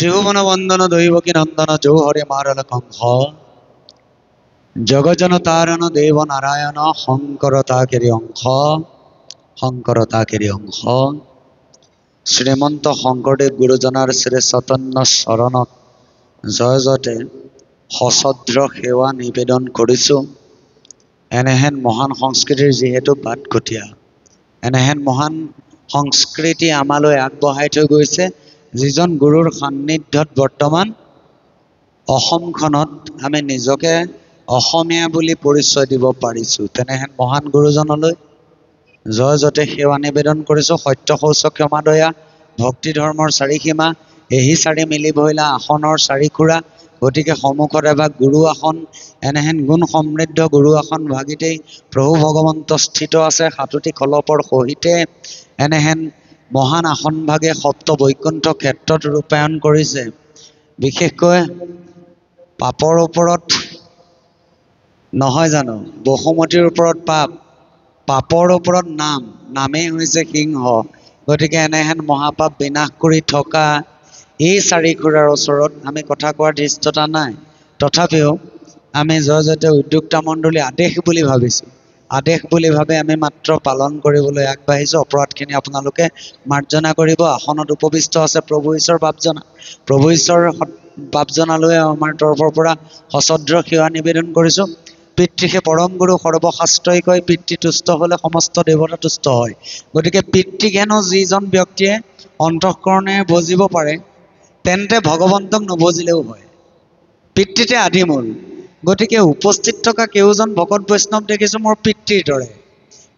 ত্ৰিভুবন বন্দন দৈৱকী নন্দন জৌহৰে মাৰল কংস জগজন তাৰণ দেব নাৰায়ণ শঙ্কৰ তাকেৰি অংশ শঙ্কৰ তাকেৰি অংশ। শ্ৰীমন্ত শংকৰদেৱ গুৰুজনাৰ শ্ৰী চৈতন্য চৰণত জয় জয়তে সশ্ৰদ্ধ সেৱা নিবেদন কৰিছোঁ। এনেহেন মহান সংস্কৃতিৰ যিহেতু বাটকটীয়া, এনেহেন মহান সংস্কৃতি আমালৈ আগবঢ়াই থৈ গৈছে যিজন গুৰুৰ সান্নিধ্যত বৰ্তমান অসমখনত আমি নিজকে অসমীয়া বুলি পৰিচয় দিব পাৰিছোঁ, তেনেহেন মহান গুৰুজনলৈ জয় জয়তে সেৱা নিবেদন কৰিছোঁ। সত্য শৌচ ক্ষমা দয়া ভক্তি ধৰ্মৰ চাৰিসীমা এহি চাৰি মিলি ভৈলা আসনৰ চাৰি খুৰা। গতিকে সন্মুখত এভাগ গুৰু আসন, এনেহেন গুণ সমৃদ্ধ গুৰু আসন ভাগিতেই প্ৰভু ভগৱন্ত স্থিত আছে সাতোটি খলপৰ সহিতে। এনেহেন মহান আসন ভাগে সপ্ত বৈকুণ্ঠ ক্ষেত্ৰত ৰূপায়ণ কৰিছে। বিশেষকৈ পাপৰ ওপৰত নহয় জানো, বসুমতীৰ ওপৰত পাপ, পাপৰ ওপৰত নাম, নামেই হৈছে সিংহ। গতিকে এনেহেন মহাপাপ বিনাশ কৰি থকা এই চাৰি খুৰাৰ ওচৰত আমি কথা কোৱাৰ ধৃষ্টতা নাই। তথাপিও আমি জয় জয়তে উদ্যোক্তা মণ্ডলী আদেশ বুলি ভাবিছোঁ, আদেশ বুলি ভাবি আমি মাত্ৰ পালন কৰিবলৈ আগবাঢ়িছোঁ। অপৰাধখিনি আপোনালোকে মাৰ্জনা কৰিব। আসনত উপবিষ্ট আছে প্ৰভু ঈশ্বৰ বাপজনা, প্ৰভু ঈশ্বৰ বাপজনালৈ আমাৰ তৰফৰ পৰা সশ্ৰদ্ধ সেৱা নিবেদন কৰিছোঁ। পিতৃহে পৰম গুৰু সৰ্বশাস্ত্ৰই কয় পিতৃ তুষ্ট হ'লে সমস্ত দেৱতা তুষ্ট হয়। গতিকে পিতৃক হেনো যিজন ব্যক্তিয়ে অন্তঃকৰণে ভজিব পাৰে তেন্তে ভগৱন্তক নভজিলেও হয়, পিতৃতে আদিমূল। গতিকে উপস্থিত থকা কেউজন ভকত বৈষ্ণৱ দেখিছোঁ মোৰ পিতৃৰ দৰে।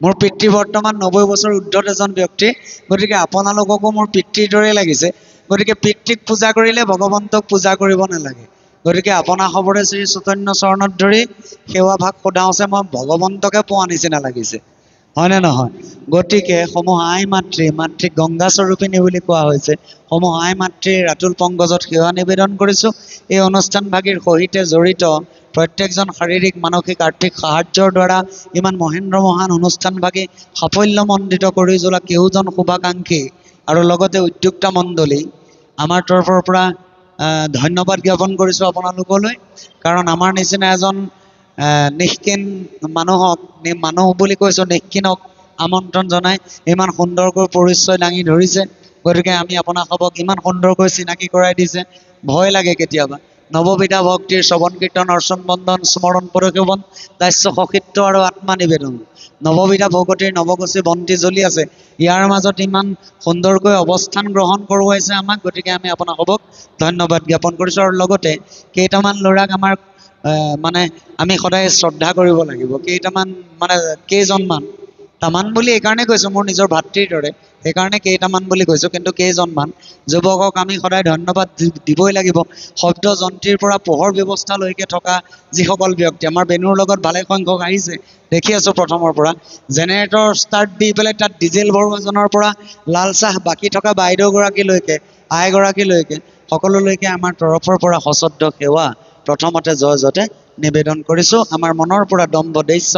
মোৰ পিতৃ বৰ্তমান 90 বছৰ ঊৰ্ধত এজন ব্যক্তি, গতিকে আপোনালোককো মোৰ পিতৃৰ দৰেই লাগিছে। গতিকে পিতৃক পূজা কৰিলে ভগৱন্তক পূজা কৰিব নালাগে। গতিকে আপোনাৰ সবৰে শ্ৰী চৈতন্য চৰণত ধৰি সেৱা ভাগ সোধাওঁছে মই ভগৱন্তকে পোৱা নিচিনা লাগিছে, হয়নে নহয়? গতিকে সমূহ আই মাতৃ, মাতৃক গংগা স্বৰূপিণী বুলি কোৱা হৈছে, সমূহ আই মাতৃৰ ৰাতুল পংকজত সেৱা নিবেদন কৰিছোঁ। এই অনুষ্ঠান ভাগিৰ সহিতে জড়িত প্ৰত্যেকজন শাৰীৰিক মানসিক আৰ্থিক সাহায্যৰ দ্বাৰা ইমান মহেন্দ্ৰ মহান অনুষ্ঠান ভাগি সাফল্যমণ্ডিত কৰি তোলা কেউজন শুভাকাংক্ষী আৰু লগতে উদ্যোক্তা মণ্ডলী আমাৰ তৰফৰ পৰা ধন্যবাদ জ্ঞাপন কৰিছোঁ আপোনালোকলৈ। কাৰণ আমাৰ নিচিনা এজন নিষ্কিন মানুহক, মানুহ বুলি কৈছোঁ, নিষ্কিনক আমন্ত্ৰণ জনাই ইমান সুন্দৰকৈ পৰিচয় দাঙি ধৰিছে। গতিকে আমি আপোনাসবক ইমান সুন্দৰকৈ চিনাকি কৰাই দিছে, ভয় লাগে কেতিয়াবা। নৱবিধা ভক্তিৰ শ্ৰৱণ কীৰ্তন অৰ্চন বন্দন স্মৰণ পদসেৱন দাস্য সখিত্ব আৰু আত্মনিবেদন, নৱবিধা ভকতিৰ নৱগছি বন্তি জ্বলি আছে, ইয়াৰ মাজত ইমান সুন্দৰকৈ অৱস্থান গ্ৰহণ কৰোৱাইছে আমাক। গতিকে আমি আপোনাসবক ধন্যবাদ জ্ঞাপন কৰিছোঁ। আৰু লগতে কেইটামান ল'ৰাক আমাৰ মানে আমি সদায় শ্ৰদ্ধা কৰিব লাগিব। কেইটামান মানে কেইজনমান, তামান বুলি এইকাৰণে কৈছোঁ মোৰ নিজৰ ভাতৃৰ দৰে, সেইকাৰণে কেইটামান বুলি কৈছোঁ, কিন্তু কেইজনমান যুৱকক আমি সদায় ধন্যবাদ দিবই লাগিব। শব্দ যন্ত্ৰীৰ পৰা পোহৰ ব্যৱস্থালৈকে থকা যিসকল ব্যক্তি আমাৰ বেনুৰ লগত ভালে সংখ্যক আহিছে, দেখি আছোঁ প্ৰথমৰ পৰা। জেনেৰেটৰ ষ্টাৰ্ট দি পেলাই তাত ডিজেল ভৰোৱাজনৰ পৰা লাল চাহ বাকী থকা বাইদেউগৰাকীলৈকে, আইগৰাকীলৈকে, সকলোলৈকে আমাৰ তৰফৰ পৰা সশ্ৰদ্ধ সেৱা প্ৰথমতে জয় জয়তে নিবেদন কৰিছোঁ। আমাৰ মনৰ পৰা দম্ভ দৈশ্য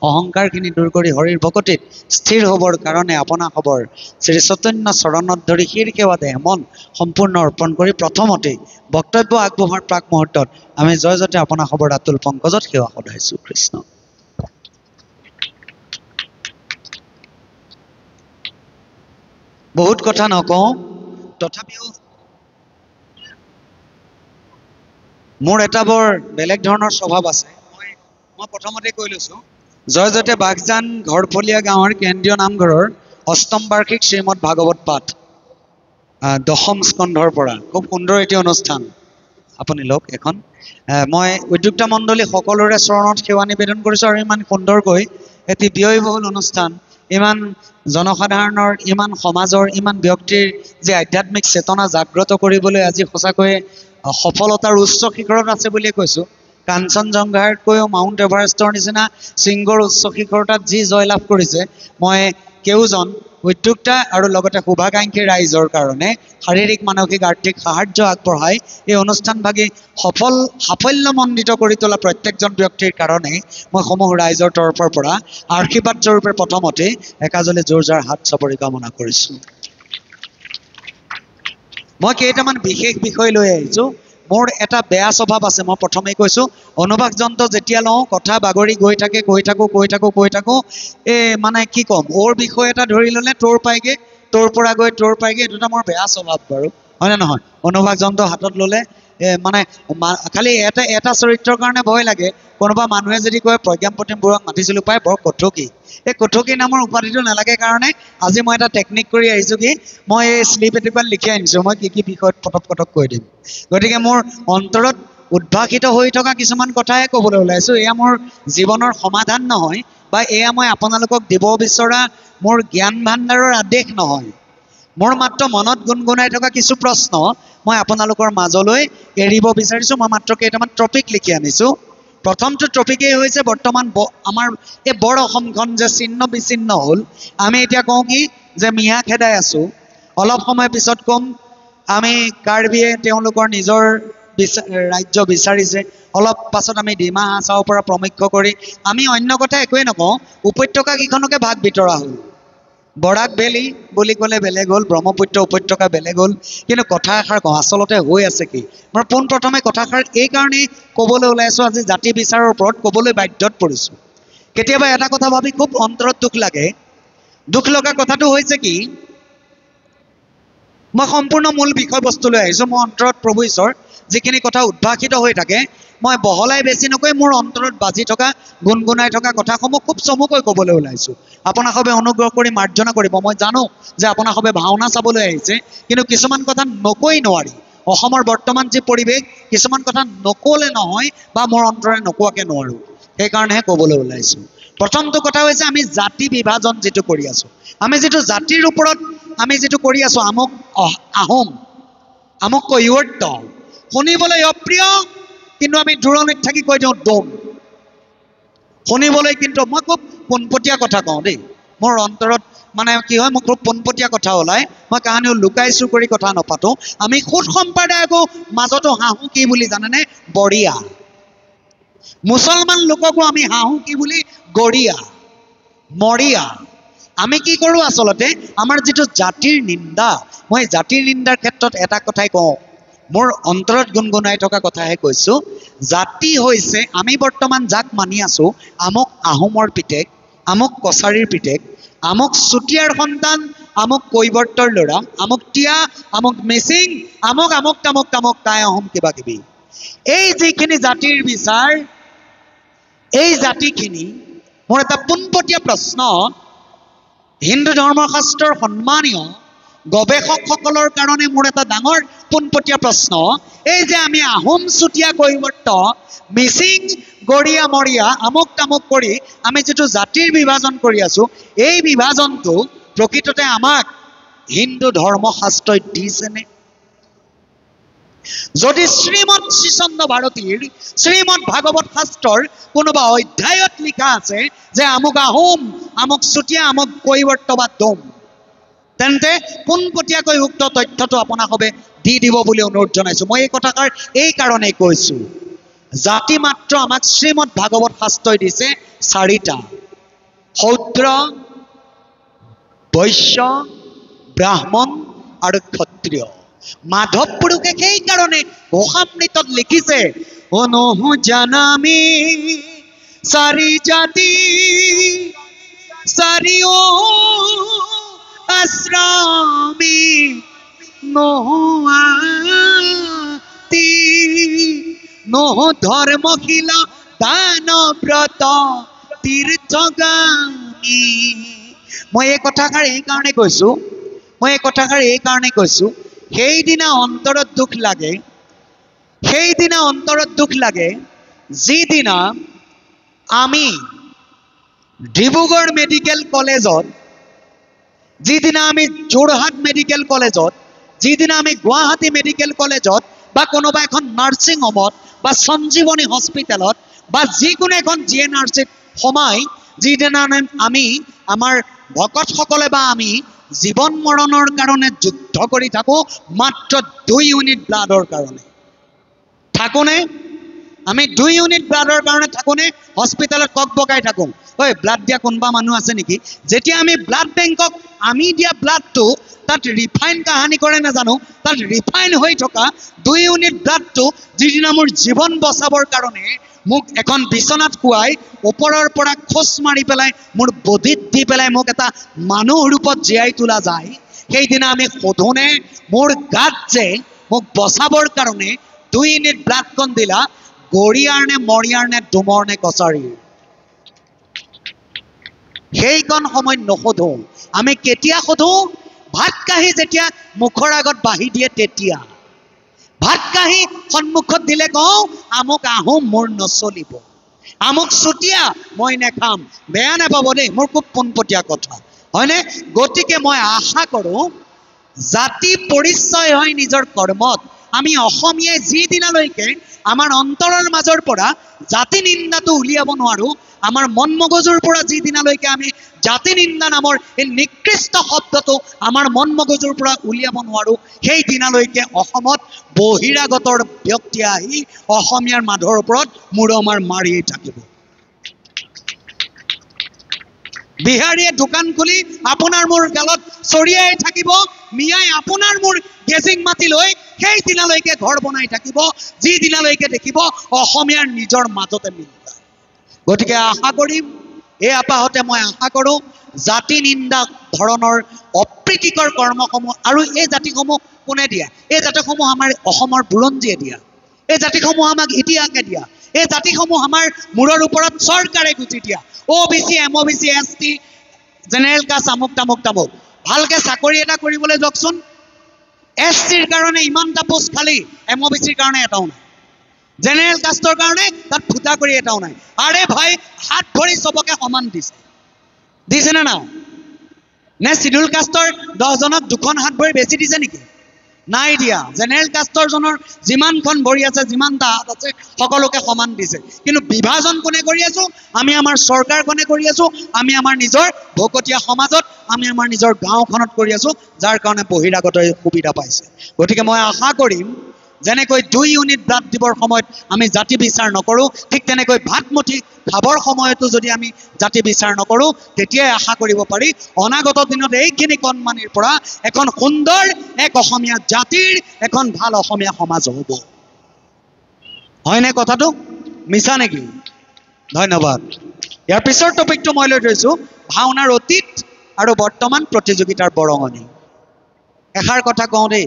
অহংকাৰখিনি দূৰ কৰি হৰিৰ ভকতিত স্থিৰ হ'বৰ কাৰণে আপোনাসবৰ শ্ৰী চৈতন্য চৰণত ধৰি শিৰ সেৱা দেহ মন সম্পূৰ্ণ অৰ্পণ কৰি প্ৰথমতেই বক্তব্য আগবঢ়োৱাৰ প্ৰাক মুহূৰ্তত আমি জয় জয়তে আপোনাসবৰ ৰাতুল পংকজত সেৱা সদাইছোঁ। কৃষ্ণ। বহুত কথা নকওঁ, তথাপিও মোৰ এটা বৰ বেলেগ ধৰণৰ স্বভাৱ আছে। মই প্ৰথমতে কৈ লৈছোঁ, জয় জয়তে বাঘজান ঘৰফলীয়া গাঁৱৰ কেন্দ্ৰীয় নামঘৰৰ অষ্টম বাৰ্ষিক শ্ৰীমদ ভাগৱত পাঠ দশম স্কন্ধৰ পৰা খুব সুন্দৰ এটি অনুষ্ঠান। আপুনি লওক এখন। মই উদ্যোক্তা মণ্ডলী সকলোৰে চৰণত সেৱা নিবেদন কৰিছোঁ। আৰু ইমান সুন্দৰকৈ এটি ব্যয়বহুল অনুষ্ঠান, ইমান জনসাধাৰণৰ, ইমান সমাজৰ, ইমান ব্যক্তিৰ যে আধ্যাত্মিক চেতনা জাগ্ৰত কৰিবলৈ আজি সঁচাকৈয়ে সফলতাৰ উচ্চ শিখৰত আছে বুলিয়ে কৈছোঁ। কাঞ্চনজংঘাতকৈও মাউণ্ট এভাৰেষ্টৰ নিচিনা শৃংগৰ উচ্চ শিখৰতাত যি জয় লাভ কৰিছে, মই কেউজন উদ্যোক্তা আৰু লগতে শুভাকাংক্ষী ৰাইজৰ কাৰণে শাৰীৰিক মানসিক আৰ্থিক সাহায্য আগবঢ়াই এই অনুষ্ঠানভাগি সাফল্যমণ্ডিত কৰি তোলা প্ৰত্যেকজন ব্যক্তিৰ কাৰণেই মই সমূহ ৰাইজৰ তৰফৰ পৰা আশীৰ্বাদ স্বৰূপে প্ৰথমতেই একাজলি জোৰজাৰ হাত চাপৰি কামনা কৰিছোঁ। মই কেইটামান বিশেষ বিষয় লৈ আহিছোঁ। মোৰ এটা বেয়া স্বভাৱ আছে, মই প্ৰথমেই কৈছোঁ, অনুবাস যন্ত্ৰ যেতিয়া লওঁ কথা বাগৰি গৈ থাকে, কৈ থাকোঁ কৈ থাকোঁ কৈ থাকোঁ, এই মানে কি ক'ম, অ'ৰ বিষয় এটা ধৰি ল'লে তোৰ পায়গৈ, তোৰ পৰা গৈ তোৰ পায়গৈ, এইটো এটা মোৰ বেয়া স্বভাৱ বাৰু, হয়নে নহয়? অনুবাস যন্ত্ৰ হাতত ল'লে মানে খালি এটা এটা চৰিত্ৰৰ কাৰণে ভয় লাগে। কোনোবা মানুহে যদি কয় প্ৰজ্ঞান প্ৰতিম বৰুৱাক মাতিছিলোঁ পাই বৰ কথকী, এই কথকী নামৰ উপাধিটো নালাগে কাৰণে আজি মই এটা টেকনিক কৰি আহিছোঁ কি, মই এই শ্লিপ এটুকুৰাত লিখি আনিছোঁ, মই কি কি বিষয়ত পটক পটক কৈ দিম। গতিকে মোৰ অন্তৰত উদ্ভাসিত হৈ থকা কিছুমান কথাহে ক'বলৈ ওলাইছোঁ। এয়া মোৰ জীৱনৰ সমাধান নহয় বা এয়া মই আপোনালোকক দিব বিচৰা মোৰ জ্ঞান ভাণ্ডাৰৰ আদেশ নহয়। মোৰ মাত্ৰ মনত গুণগুণাই থকা কিছু প্ৰশ্ন মই আপোনালোকৰ মাজলৈ এৰিব বিচাৰিছোঁ। মই মাত্ৰ কেইটামান টপিক লিখি আনিছোঁ। প্ৰথমটো টপিকেই হৈছে বৰ্তমান আমাৰ এই বৰ অসমখন যে ছিন্ন বিচ্ছিন্ন হ'ল, আমি এতিয়া কওঁ কি যে মিয়া খেদাই আছোঁ, অলপ সময় পিছত ক'ম আমি কাৰ্বিয়ে তেওঁলোকৰ নিজৰ ৰাজ্য বিচাৰিছে, অলপ পাছত আমি ডিমা হাছাওৰ পৰা প্ৰমুখ্য কৰি আমি অন্য কথা একোৱেই নকওঁ, উপত্যকা কেইখনকে ভাগ বিতৰা হ'ল। বৰাক ভেলী বুলি ক'লে বেলেগ হ'ল, ব্ৰহ্মপুত্ৰ উপত্যকা বেলেগ হ'ল, কিন্তু কথা এষাৰ কওঁ, আচলতে হৈ আছে কি, মই পোনপ্ৰথমে কথাষাৰ এইকাৰণেই ক'বলৈ ওলাইছোঁ, আজি জাতি বিচাৰৰ ওপৰত ক'বলৈ বাধ্যত পৰিছোঁ। কেতিয়াবা এটা কথা ভাবি খুব অন্তৰত দুখ লাগে। দুখ লগা কথাটো হৈছে কি, মই সম্পূৰ্ণ মূল বিষয়বস্তুলৈ আহিছোঁ। মোৰ অন্তৰত প্ৰভু ঈশ্বৰ যিখিনি কথা উদ্ভাসিত হৈ থাকে মই বহলাই বেছি নকৈ মোৰ অন্তৰত বাজি থকা গুণগুণাই থকা কথাসমূহ খুব চমুকৈ ক'বলৈ ওলাইছোঁ। আপোনাক সবে অনুগ্ৰহ কৰি মাৰ্জনা কৰিব। মই জানো যে আপোনাক সবে ভাওনা চাবলৈ আহিছে, কিন্তু কিছুমান কথা নকৈ নোৱাৰি। অসমৰ বৰ্তমান যি পৰিৱেশ, কিছুমান কথা নক'লে নহয় বা মোৰ অন্তৰে নোকোৱাকৈ নোৱাৰোঁ, সেইকাৰণেহে ক'বলৈ ওলাইছোঁ। প্ৰথমটো কথা হৈছে আমি জাতি বিভাজন যিটো কৰি আছোঁ, আমি যিটো জাতিৰ ওপৰত আমি যিটো কৰি আছোঁ, আমুক আহোম, আমুক কৈৱৰ্ত, শুনিবলৈ অপ্ৰিয় কিন্তু আমি দূৰণিত থাকি কৈ দিওঁ দম। শুনিবলৈ কিন্তু মই খুব পোনপটীয়া কথা কওঁ দেই, মোৰ অন্তৰত মানে কি হয়, মোৰ খুব পোনপটীয়া কথা ওলায়, মই কাহানিও লুকাই চুৰ কৰি কথা নাপাতোঁ। আমি সুদ সম্প্ৰদায়কো মাজতো হাঁহো কি বুলি জানেনে, বৰীয়া। মুছলমান লোককো আমি হাঁহো কি বুলি, গৰীয়া, মৰীয়া। আমি কি কৰোঁ আচলতে, আমাৰ যিটো জাতিৰ নিন্দা, মই জাতিৰ নিন্দাৰ ক্ষেত্ৰত এটা কথাই কওঁ, মোৰ অন্তৰত গুণগুণাই থকা কথাহে কৈছোঁ। জাতি হৈছে আমি বৰ্তমান যাক মানি আছোঁ, আমুক আহোমৰ পিতেক, আমুক কছাৰীৰ পিতেক, আমুক চুতীয়াৰ সন্তান, আমুক কৈৱৰ্তৰ ল'ৰা, আমুক তিয়া, আমুক মিচিং, আমুক আমুক তামুক তামুক টাই আহোম কিবা কিবি, এই যিখিনি জাতিৰ বিচাৰ, এই জাতিখিনি মোৰ এটা পোনপটীয়া প্ৰশ্ন, হিন্দু ধৰ্মশাস্ত্ৰৰ সন্মানীয় গৱেষকসকলৰ কাৰণে মোৰ এটা ডাঙৰ পোনপটীয়া প্ৰশ্ন, এই যে আমি আহোম চুতীয়া কৈৱৰ্ত মিচিং গৰীয়া মৰীয়া আমুক তামুক কৰি আমি যিটো জাতিৰ বিভাজন কৰি আছোঁ, এই বিভাজনটো প্ৰকৃততে আমাক হিন্দু ধৰ্মশাস্ত্ৰই দিছেনে? যদি শ্ৰীমৎ শ্ৰীচন্দ্ৰ ভাৰতীৰ শ্ৰীমৎ ভাগৱত শাস্ত্ৰৰ কোনোবা অধ্যায়ত লিখা আছে যে আমুক আহোম, আমুক চুতীয়া, আমুক কৈৱৰ্ত বা দোম, তেন্তে পোনপটীয়াকৈ উক্ত তথ্যটো আপোনাক সবে দি দিব বুলি অনুৰোধ জনাইছোঁ। মই এই কথাষাৰ এই কাৰণেই কৈছোঁ, জাতি মাত্ৰ আমাক শ্ৰীমৎ ভাগৱত শাস্ত্ৰই দিছে চাৰিটা, শূদ্ৰ, বৈশ্য, ব্ৰাহ্মণ আৰু ক্ষত্ৰিয়। মাধৱ পুৰুষে সেইকাৰণে ঘোষামৃতত লিখিছে, অনুহু জানামি চাৰি জাতি চাৰিও আশ্ৰমী নোহাতি, নোহ ধৰ্মশীল দান ব্ৰত তীৰ্থগামী। মই এই কথাষাৰ এইকাৰণে কৈছোঁ, মই এই কথাষাৰ এইকাৰণে কৈছোঁ, সেইদিনা অন্তৰত দুখ লাগে, সেইদিনা অন্তৰত দুখ লাগে যিদিনা আমি ডিব্ৰুগড় মেডিকেল কলেজত, যিদিনা আমি যোৰহাট মেডিকেল কলেজত, যিদিনা আমি গুৱাহাটী মেডিকেল কলেজত বা কোনোবা এখন নাৰ্ছিং হোমত বা সঞ্জীৱনী হস্পিটেলত বা যিকোনো এখন জি এন আৰ চিত সোমাই যিদিনা আমি আমাৰ ভকতসকলে বা আমি জীৱন মৰণৰ কাৰণে যুদ্ধ কৰি থাকোঁ মাত্ৰ 2 ইউনিট ব্লাডৰ কাৰণে থাকোঁনে? আমি 2 ইউনিট ব্লাডৰ কাৰণে থাকোঁনে? হস্পিটেলত কক বকাই থাকোঁ, ঐ ব্লাড দিয়া কোনোবা মানুহ আছে নেকি? যেতিয়া আমি ব্লাড বেংকক আমি দিয়া ব্লাডটো তাত ৰিফাইন কাহানি কৰে নাজানো, তাত ৰিফাইন হৈ থকা 2 ইউনিট ব্লাডটো যিদিনা মোৰ জীৱন বচাবৰ কাৰণে মোক এখন বিচনাত শুৱাই ওপৰৰ পৰা খোজ মাৰি পেলাই মোৰ বডিত দি পেলাই মোক এটা মানুহ ৰূপত জীয়াই তোলা যায়, সেইদিনা আমি সোধোনে মোৰ গাত যে মোক বচাবৰ কাৰণে 2 ইউনিট ব্লাডকণ দিলা, গৰিয়াৰ নে মৰিয়াৰ নে ডুমৰ নে কছাৰীৰ? সেইকণ সময়ত নোসোধো। আমি কেতিয়া সোধো? ভাত কাঁহী যেতিয়া মুখৰ আগত বাঢ়ি দিয়ে তেতিয়া। ভাত কাঁহী সন্মুখত দিলে কওঁ আমুক আহোম মোৰ নচলিব, আমুক চুতীয়া মই নেখাম। বেয়া নাপাব দেই, মোৰ খুব পোনপটীয়া কথা হয়নে? গতিকে মই আশা কৰোঁ জাতি পৰিচয় হয় নিজৰ কৰ্মত। আমি অসমীয়াই যিদিনালৈকে আমাৰ অন্তৰৰ মাজৰ পৰা জাতি নিন্দাটো উলিয়াব নোৱাৰোঁ, আমাৰ মন মগজুৰ পৰা যিদিনালৈকে আমি জাতি নিন্দা নামৰ এই নিকৃষ্ট শব্দটো আমাৰ মন মগজুৰ পৰা উলিয়াব নোৱাৰোঁ, সেই দিনালৈকে অসমত বহিৰাগতৰ ব্যক্তি আহি অসমীয়াৰ মাধৰ ওপৰত মূৰমাৰ মাৰিয়েই থাকিব। বিহাৰীয়ে দোকান খুলি আপোনাৰ মোৰ গালত চৰিয়াই থাকিব, মিয়াই আপোনাৰ মোৰ গেজিং মাটি লৈ সেই দিনালৈকে ঘৰ বনাই থাকিব যি দিনালৈকে দেখিব অসমীয়াৰ নিজৰ মাজতে মিল নাই। গতিকে আশা কৰিম, এই আপাহতে মই আশা কৰোঁ জাতি নিন্দা ধৰণৰ অপ্ৰীতিকৰ কৰ্মসমূহ, আৰু এই জাতিসমূহ কোনে দিয়া? এই জাতিসমূহ আমাৰ অসমৰ বুৰঞ্জীয়ে দিয়া, এই জাতিসমূহ আমাক ইতিহাসে দিয়া, এই জাতিসমূহ আমাৰ মূৰৰ ওপৰত চৰকাৰে গুজি দিয়া। O B C, M O B C, S T, general caste, আমুক তামুক তামুক। ভালকে চাকৰি এটা কৰিবলৈ যাওকচোন, এছ টিৰ কাৰণে ইমানটা পোষ্ট খালী, এম অ' বি চিৰ কাৰণে এটাও নাই, জেনেৰেল কাষ্টৰ কাৰণে তাত ফুটা কৰি এটাও নাই। আৰে ভাই, হাত ভৰি চবকে সমান দিছে, দিছেনে নাই? নে চিডিউল কাষ্টৰ 10জনক 2খন হাত ভৰি বেছি দিছে নেকি? নাই দিয়া। জেনেৰেল কাষ্টৰ জনৰ যিমানখন ভৰি আছে, যিমানটা হাত আছে, সকলোকে সমান দিছে। কিন্তু বিভাজন কোনে কৰি আছো? আমি আমাৰ চৰকাৰখনে কৰি আছো, আমি আমাৰ নিজৰ ভকতীয়া সমাজত, আমি আমাৰ নিজৰ গাঁওখনত কৰি আছো, যাৰ কাৰণে বহিৰাগতই সুবিধা পাইছে। গতিকে মই আশা কৰিম, যেনেকৈ 2 ইউনিট ব্লাড দিবৰ সময়ত আমি জাতি বিচাৰ নকৰোঁ, ঠিক তেনেকৈ ভাতমুঠি খাবৰ সময়তো যদি আমি জাতি বিচাৰ নকৰোঁ, তেতিয়াই আশা কৰিব পাৰি অনাগত দিনত এইখিনি কণমানিৰ পৰা এখন সুন্দৰ এক অসমীয়া জাতিৰ এখন ভাল অসমীয়া সমাজ হ'ব। হয়নে কথাটো? মিছা নেকি? ধন্যবাদ। ইয়াৰ পিছৰ টপিকটো মই লৈ থৈছোঁ, ভাওনাৰ অতীত আৰু বৰ্তমান প্ৰতিযোগিতাৰ বৰঙণি। এষাৰ কথা কওঁ দেই,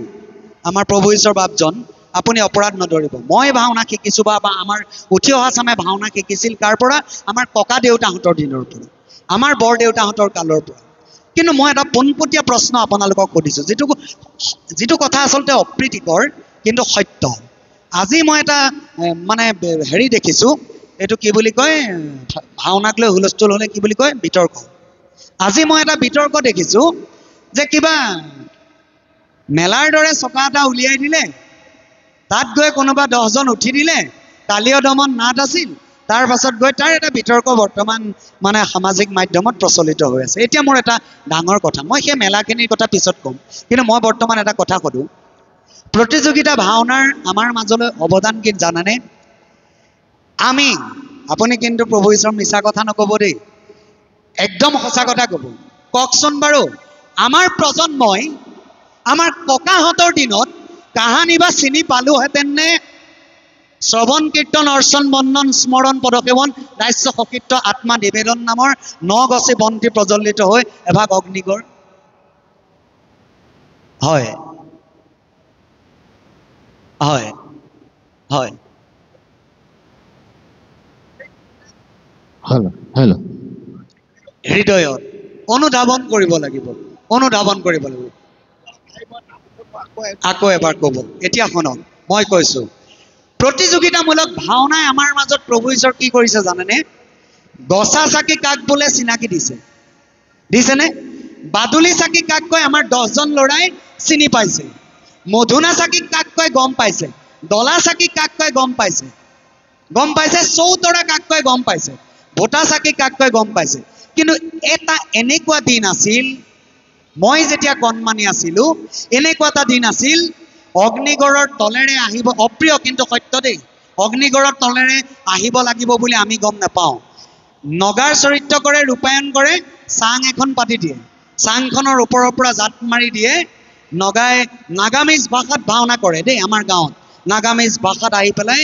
আমাৰ প্ৰভু ঈশ্বৰ বাপজন, আপুনি অপৰাধ নধৰিব। মই ভাওনা শিকিছোঁ বা আমাৰ উঠি অহা চামে ভাওনা শিকিছিল কাৰ পৰা? আমাৰ ককা দেউতাহঁতৰ দিনৰ পৰা, আমাৰ বৰ দেউতাহঁতৰ কালৰ পৰা। কিন্তু মই এটা পোনপটীয়া প্ৰশ্ন আপোনালোকক সুধিছোঁ, যিটো কথা আচলতে অপ্ৰীতিকৰ কিন্তু সত্য। আজি মই এটা মানে হেৰি দেখিছোঁ, এইটো কি বুলি কয়, ভাওনাক লৈ হুলস্থুল হ'লে কি বুলি কয়, বিতৰ্ক। আজি মই এটা বিতৰ্ক দেখিছোঁ যে কিবা মেলাৰ দৰে চকা এটা উলিয়াই দিলে, তাত গৈ কোনোবা 10জন উঠি দিলে, কালীয় দমন নাট আছিল, তাৰ পাছত গৈ তাৰ এটা বিতৰ্ক বৰ্তমান মানে সামাজিক মাধ্যমত প্ৰচলিত হৈ আছে। এতিয়া মোৰ এটা ডাঙৰ কথা, মই সেই মেলাখিনিৰ কথা পিছত ক'ম, কিন্তু মই বৰ্তমান এটা কথা সোধোঁ, প্ৰতিযোগিতা ভাওনাৰ আমাৰ মাজলৈ অৱদান কি জানানে? আমি, আপুনি কিন্তু প্ৰভু ঈশ্বৰ মিছা কথা নক'ব দেই, একদম সঁচা কথা ক'ব। কওকচোন বাৰু, আমাৰ প্ৰজন্মই আমাৰ ককাহঁতৰ দিনত কাহানি বা চিনি পালোহেঁতেন নে? শ্ৰৱণ কীৰ্তন অৰ্চন বন্দন স্মৰণ পদসেৱন দাস্য সকীৰ্ত আত্মা নিবেদন নামৰ 9 গছি বন্তি প্ৰজ্বলিত হৈ এভাগ অগ্নিগড়। হয় হয় হয়। Hello' hello'. হৃদয়ত অনুধাৱন কৰিব লাগিব, অনুধাৱন কৰিব লাগিব। আকৌ এবাৰ ক'ব। এতিয়া শুনক, মই কৈছো, প্ৰতিযোগিতামূলক ভাওনাই আমাৰ মাজত প্ৰভু ঈশ্বৰ কি কৰিছে জানেনে? গছা চাকি কাক বোলে চিনাকি দিছে, দিছেনে? বাদুলি চাকি কাক কয় আমাৰ 10জন ল'ৰাই চিনি পাইছে। মধুনা চাকি কাক কয় গম পাইছে। ডলা চাকি কাক কয় গম পাইছে, গম পাইছে। চৌতৰা কাক কয় গম পাইছে। ভোটা চাকি কাক কয় গম পাইছে। কিন্তু এটা এনেকুৱা দিন আছিল, মই যেতিয়া কণমানি আছিলো, এনেকুৱা এটা দিন আছিল, অগ্নিগড়ৰ তলেৰে আহিব, অপ্ৰিয় কিন্তু সত্য দেই, অগ্নিগড়ৰ তলেৰে আহিব লাগিব বুলি আমি গম নাপাওঁ। নগাৰ চৰিত্ৰ কৰে, ৰূপায়ণ কৰে, চাং এখন পাতি দিয়ে, চাংখনৰ ওপৰৰ পৰা জাত মাৰি দিয়ে। নগাই নাগামিজ ভাষাত ভাওনা কৰে দেই, আমাৰ গাঁৱত নাগামিজ ভাষাত আহি পেলাই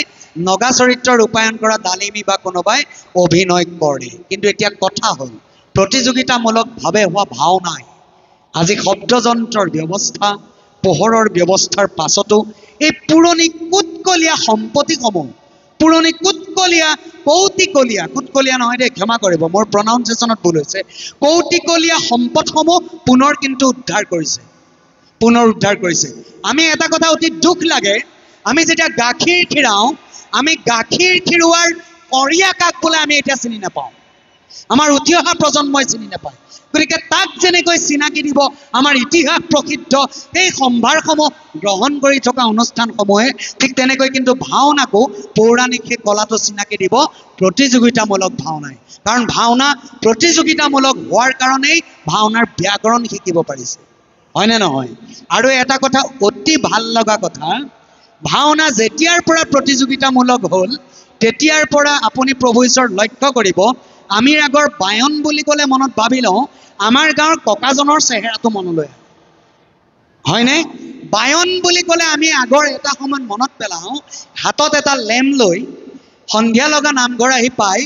নগা চৰিত্ৰ ৰূপায়ণ কৰা ডালিমী বা কোনোবাই অভিনয় কৰে। কিন্তু এতিয়া কথা হ'ল, প্ৰতিযোগিতামূলকভাৱে হোৱা ভাওনাই আজি শব্দযন্ত্ৰৰ ব্যৱস্থা, পোহৰৰ ব্যৱস্থাৰ পাছতো এই পুৰণি কুটকলীয়া সম্পত্তিসমূহ, পুৰণি কুটকলীয়া কৌটিকলীয়া, কুটকলীয়া নহয় দেই, ক্ষমা কৰিব, মোৰ প্ৰনাউন্সিয়েশ্যনত ভুল হৈছে, কৌটিকলীয়া সম্পদসমূহ পুনৰ কিন্তু উদ্ধাৰ কৰিছে, পুনৰ উদ্ধাৰ কৰিছে। আমি এটা কথা অতি দুখ লাগে, আমি যেতিয়া গাখীৰ খীৰাওঁ, আমি গাখীৰ খীৰোৱাৰ কৰীয়া কাক বোলে আমি এতিয়া চিনি নাপাওঁ, আমাৰ উঠি অহা প্ৰজন্মই চিনি নাপায়। গতিকে তাক যেনেকৈ চিনাকি দিব আমাৰ ইতিহাস প্ৰসিদ্ধ সেই সম্ভাৰসমূহ গ্ৰহণ কৰি থকা অনুষ্ঠানসমূহে, ঠিক তেনেকৈ কিন্তু ভাওনাকো পৌৰাণিক সেই কলাটো চিনাকি দিব প্ৰতিযোগিতামূলক ভাওনাই। কাৰণ ভাওনা প্ৰতিযোগিতামূলক হোৱাৰ কাৰণেই ভাওনাৰ ব্যাকৰণ শিকিব পাৰিছে, হয়নে নহয়? আৰু এটা কথা অতি ভাল লগা কথা, ভাওনা যেতিয়াৰ পৰা প্ৰতিযোগিতামূলক হ'ল তেতিয়াৰ পৰা আপুনি প্ৰভু ঈশ্বৰ লক্ষ্য কৰিব, আমি আগৰ বায়ন বুলি ক'লে মনত ভাবি লওঁ আমাৰ গাঁৱৰ ককাজনৰ চেহেৰাটো মনলৈ আহে, হয়নে? বায়ন বুলি ক'লে আমি আগৰ এটা সময়ত মনত পেলাওঁ, হাতত এটা লেম লৈ সন্ধিয়া লগা নামঘৰ আহি পাই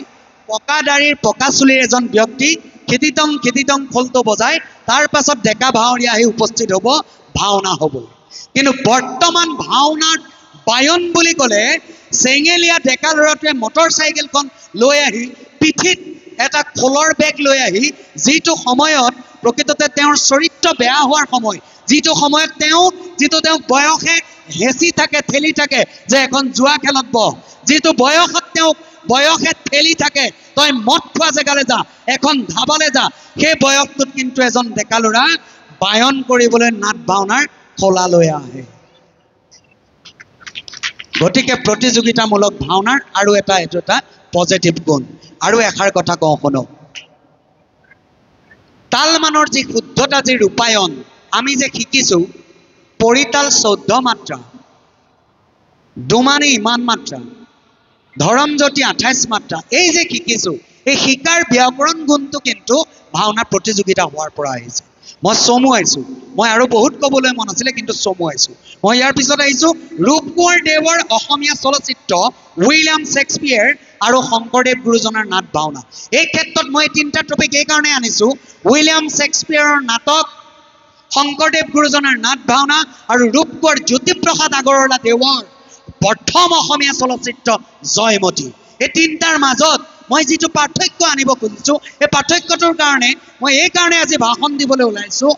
পকা দাড়িৰ পকা চুলিৰ এজন ব্যক্তি খিতিতং খিতিতং খোলটো বজাই, তাৰ পাছত ডেকা ভাৱৰীয়া আহি উপস্থিত হ'ব, ভাওনা হ'ব। কিন্তু বৰ্তমান ভাওনাত বায়ন বুলি ক'লে চেঙেলীয়া ডেকা ল'ৰাটোৱে মটৰ চাইকেলখন লৈ আহি পিঠিত এটা খোলৰ বেগ লৈ আহি, যিটো সময়ত প্ৰকৃততে তেওঁৰ চৰিত্ৰ বেয়া হোৱাৰ সময়, যিটো সময়ত তেওঁ, যিটো তেওঁক বয়সে হেঁচি থাকে, ঠেলি থাকে যে এখন জুৱা খেলত বহ, যিটো বয়সত তেওঁক বয়সে ঠেলি থাকে তই মদ খোৱা জেগালৈ যা, এখন ধাবালৈ যা, সেই বয়সটোত কিন্তু এজন ডেকা ল'ৰা বায়ন কৰিবলৈ নাট ভাওনাৰ খোলালৈ আহে। গতিকে প্ৰতিযোগিতামূলক ভাওনাৰ আৰু এটা এইটো এটা পজিটিভ গুণ। আৰু এষাৰ কথা কওঁ শুনক, তালমানৰ যি শুদ্ধতা, যি ৰূপায়ণ আমি যে শিকিছোঁ, পৰিতাল 14 মাত্ৰা, দুমানি ইমান মাত্ৰা, ধৰমজ্যোতি 28 মাত্ৰা, এই যে শিকিছোঁ, এই শিকাৰ ব্যাকৰণ গুণটো কিন্তু ভাওনাৰ প্ৰতিযোগিতা হোৱাৰ পৰা আহিছে। মই চমুৱাইছোঁ, মই আৰু বহুত ক'বলৈ মন আছিলে কিন্তু চমুৱাইছোঁ। মই ইয়াৰ পিছত আহিছোঁ ৰূপকোঁৱৰ দেৱৰ অসমীয়া চলচ্চিত্ৰ উইলিয়াম শ্বেক্সপিয়েৰ আৰু শংকৰদেৱ গুৰুজনাৰ নাট ভাওনা। এই ক্ষেত্ৰত মই তিনিটা টপিক এইকাৰণে আনিছোঁ, উইলিয়াম শ্বেক্সপিয়েৰৰ নাটক, শংকৰদেৱ গুৰুজনাৰ নাট ভাওনা আৰু ৰূপকোঁৱৰ জ্যোতিপ্ৰসাদ আগৰৱালা দেৱৰ প্ৰথম অসমীয়া চলচ্চিত্ৰ জয়মতী। এই তিনিটাৰ মাজত মই যিটো পাৰ্থক্য আনিব খুজিছোঁ, এই পাৰ্থক্যটোৰ কাৰণে মই এইকাৰণে আজি ভাষণ দিবলৈ ওলাইছোঁ।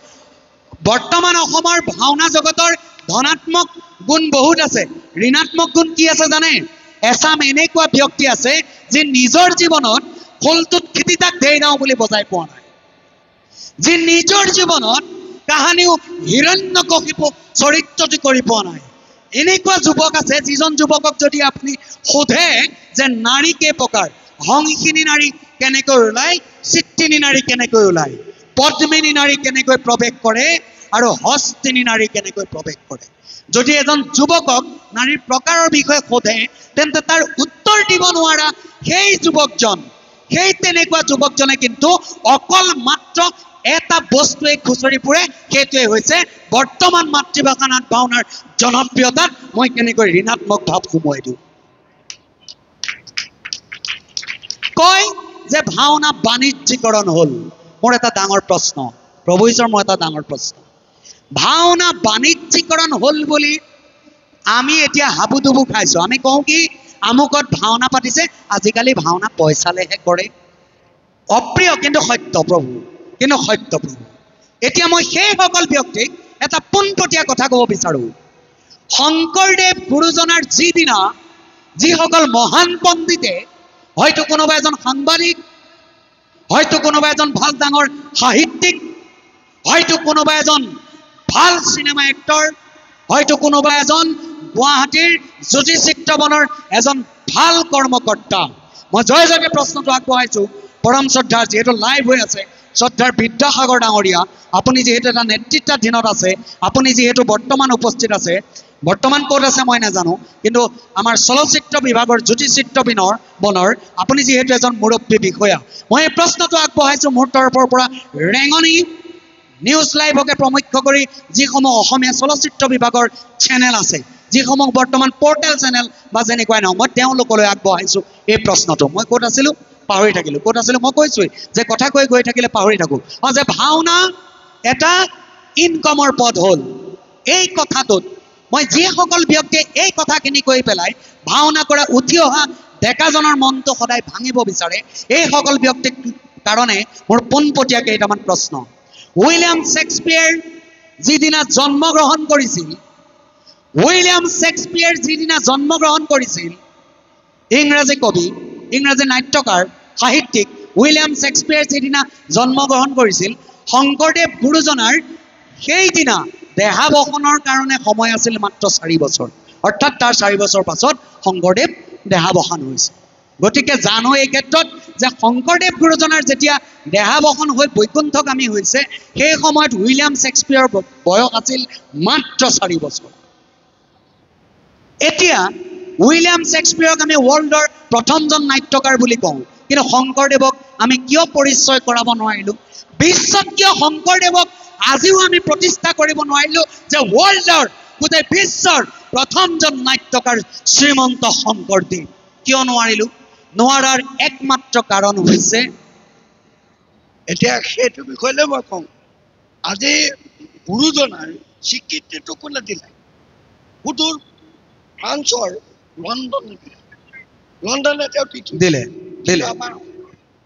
বৰ্তমান অসমৰ ভাওনা জগতৰ ধনাত্মক গুণ বহুত আছে, ঋণাত্মক গুণ কি আছে জানে? এচাম এনেকুৱা ব্যক্তি আছে যি নিজৰ জীৱনত খোলটোত খিতিতাক ধেই দাওঁ বুলি বজাই পোৱা নাই, যি নিজৰ জীৱনত কাহানিও হিৰণ্যকশিপু চৰিত্ৰটি কৰি পোৱা নাই। এনেকুৱা যুৱক আছে যিজন যুৱকক যদি আপুনি সোধে যে নাৰী কেই প্ৰকাৰ, হংসিনী নাৰী কেনেকৈ ওলায়, চিত্তিনী নাৰী কেনেকৈ ওলায়, পদ্মিনী নাৰী কেনেকৈ প্ৰৱেশ কৰে আৰু হস্তিনী নাৰী কেনেকৈ প্ৰৱেশ কৰে, যদি এজন যুৱকক নাৰীৰ প্ৰকাৰৰ বিষয়ে সোধে তেন্তে তাৰ উত্তৰ দিব নোৱাৰা সেই যুৱকজন, সেই তেনেকুৱা যুৱকজনে কিন্তু অকল মাত্ৰ এটা বস্তুৱে খুচৰি ফুৰে, সেইটোৱে হৈছে বৰ্তমান মাতৃভাষা নাট ভাওনাৰ জনপ্ৰিয়তাত মই কেনেকৈ ঋণাত্মক ভাৱ সোমোৱাই দিওঁ। কয় যে ভাওনা বাণিজ্যিকৰণ হ'ল। মোৰ এটা ডাঙৰ প্ৰশ্ন, প্ৰভু ঈশ্বৰ, মোৰ এটা ডাঙৰ প্ৰশ্ন, ভাওনা বাণিজ্যিকৰণ হ'ল বুলি আমি এতিয়া হাবুডুবু খাইছোঁ। আমি কওঁ কি আমুকত ভাওনা পাতিছে, আজিকালি ভাওনা পইচালেহে কৰে। অপ্ৰিয় কিন্তু সত্য প্ৰভু, কিন্তু সত্য প্ৰভু। এতিয়া মই সেইসকল ব্যক্তিক এটা পোনপটীয়া কথা ক'ব বিচাৰোঁ। শংকৰদেৱ গুৰুজনাৰ যিদিনা যিসকল মহান পণ্ডিতে, হয়তো কোনোবা এজন সাংবাদিক, হয়তো কোনোবা এজন ভাল ডাঙৰ সাহিত্যিক, হয়তো কোনোবা এজন ভাল চিনেমা এক্টৰ, হয়তো কোনোবা এজন গুৱাহাটীৰ জ্যোতি চিত্ৰবনৰ এজন ভাল কৰ্মকৰ্তা, মই জয় জয়কে প্ৰশ্নটো আগবঢ়াইছোঁ। পৰম শ্ৰদ্ধাৰ, যিহেতু লাইভ হৈ আছে, শ্ৰদ্ধাৰ বিদ্যাসাগৰ ডাঙৰীয়া, আপুনি যিহেতু এটা নেতৃত্বাধীনত আছে, আপুনি যিহেতু বৰ্তমান উপস্থিত আছে, বৰ্তমান ক'ত আছে মই নাজানো, কিন্তু আমাৰ চলচ্চিত্ৰ বিভাগৰ জ্যোতি চিত্ৰবিনৰ বনৰ আপুনি যিহেতু এজন মুৰব্বী বিষয়া, মই এই প্ৰশ্নটো আগবঢ়াইছোঁ মোৰ তৰফৰ পৰা। ৰেঙনি নিউজ লাইভকে প্ৰমুখ্য কৰি যিসমূহ অসমীয়া চলচ্চিত্ৰ বিভাগৰ চেনেল আছে, যিসমূহ বৰ্তমান পৰ্টেল চেনেল বা যেনেকুৱাই নহওক, মই তেওঁলোকলৈ আগবঢ়াইছোঁ এই প্ৰশ্নটো। মই ক'ত আছিলোঁ পাহৰি থাকিলোঁ, ক'ত আছিলোঁ মই কৈছোঁৱেই যে কথা কৈ গৈ থাকিলে পাহৰি থাকোঁ। অঁ, যে ভাওনা এটা ইনকমৰ পথ হ'ল, এই কথাটোত মই যিসকল ব্যক্তিয়ে এই কথাখিনি কৈ পেলাই ভাওনা কৰা উঠি অহা ডেকাজনৰ মনটো সদায় ভাঙিব বিচাৰে, এইসকল ব্যক্তিৰ কাৰণে মোৰ পোনপটীয়া কেইটামান প্ৰশ্ন। উইলিয়াম শ্বেক্সপিয়েৰ যিদিনা জন্মগ্ৰহণ কৰিছিল, উইলিয়াম শ্বেক্সপিয়েৰ যিদিনা জন্মগ্ৰহণ কৰিছিল, ইংৰাজী কবি, ইংৰাজী নাট্যকাৰ, সাহিত্যিক উইলিয়াম শ্বেক্সপিয়েৰ যিদিনা জন্মগ্ৰহণ কৰিছিল, শংকৰদেৱ গুৰুজনাৰ সেইদিনা দেহাৱসানৰ কাৰণে সময় আছিল মাত্ৰ 4 বছৰ, অৰ্থাৎ তাৰ 4 বছৰ পাছত শংকৰদেৱ দেহাৱসান হৈছে। গতিকে জানো এই ক্ষেত্ৰত যে শংকৰদেৱ গুৰুজনাৰ যেতিয়া দেহাৱসান হৈ বৈকুণ্ঠগামী হৈছে, সেই সময়ত উইলিয়াম শ্বেক্সপিয়েৰৰ বয়স আছিল মাত্ৰ 4 বছৰ। এতিয়া উইলিয়াম শ্বেক্সপিয়েৰক আমি ৱৰ্ল্ডৰ প্ৰথমজন নাট্যকাৰ বুলি কওঁ, কিন্তু শংকৰদেৱক আমি কিয় পৰিচয় কৰাব নোৱাৰিলোঁ? বিশ্বত কিয় শংকৰদেৱক আজিও আমি প্ৰতিষ্ঠা কৰিব নোৱাৰিলোঁ যে ৱৰ্ল্ডৰ, গোটেই বিশ্বৰ প্ৰথমজন নাট্যকাৰ শ্ৰীমন্ত শংকৰদেৱ? কিয় নোৱাৰিলোঁ? নোৱাৰাৰ একমাত্ৰ কাৰণ হৈছে, এতিয়া সেইটো বিষয়লৈ মই কওঁ, আজি গুৰুজনাৰ স্বীকৃতিটো কোনে দিলে? সুদূৰ ফ্ৰান্সৰ লণ্ডনে দিলে। লণ্ডনে তেওঁ দিলে, দিলে। আমাৰ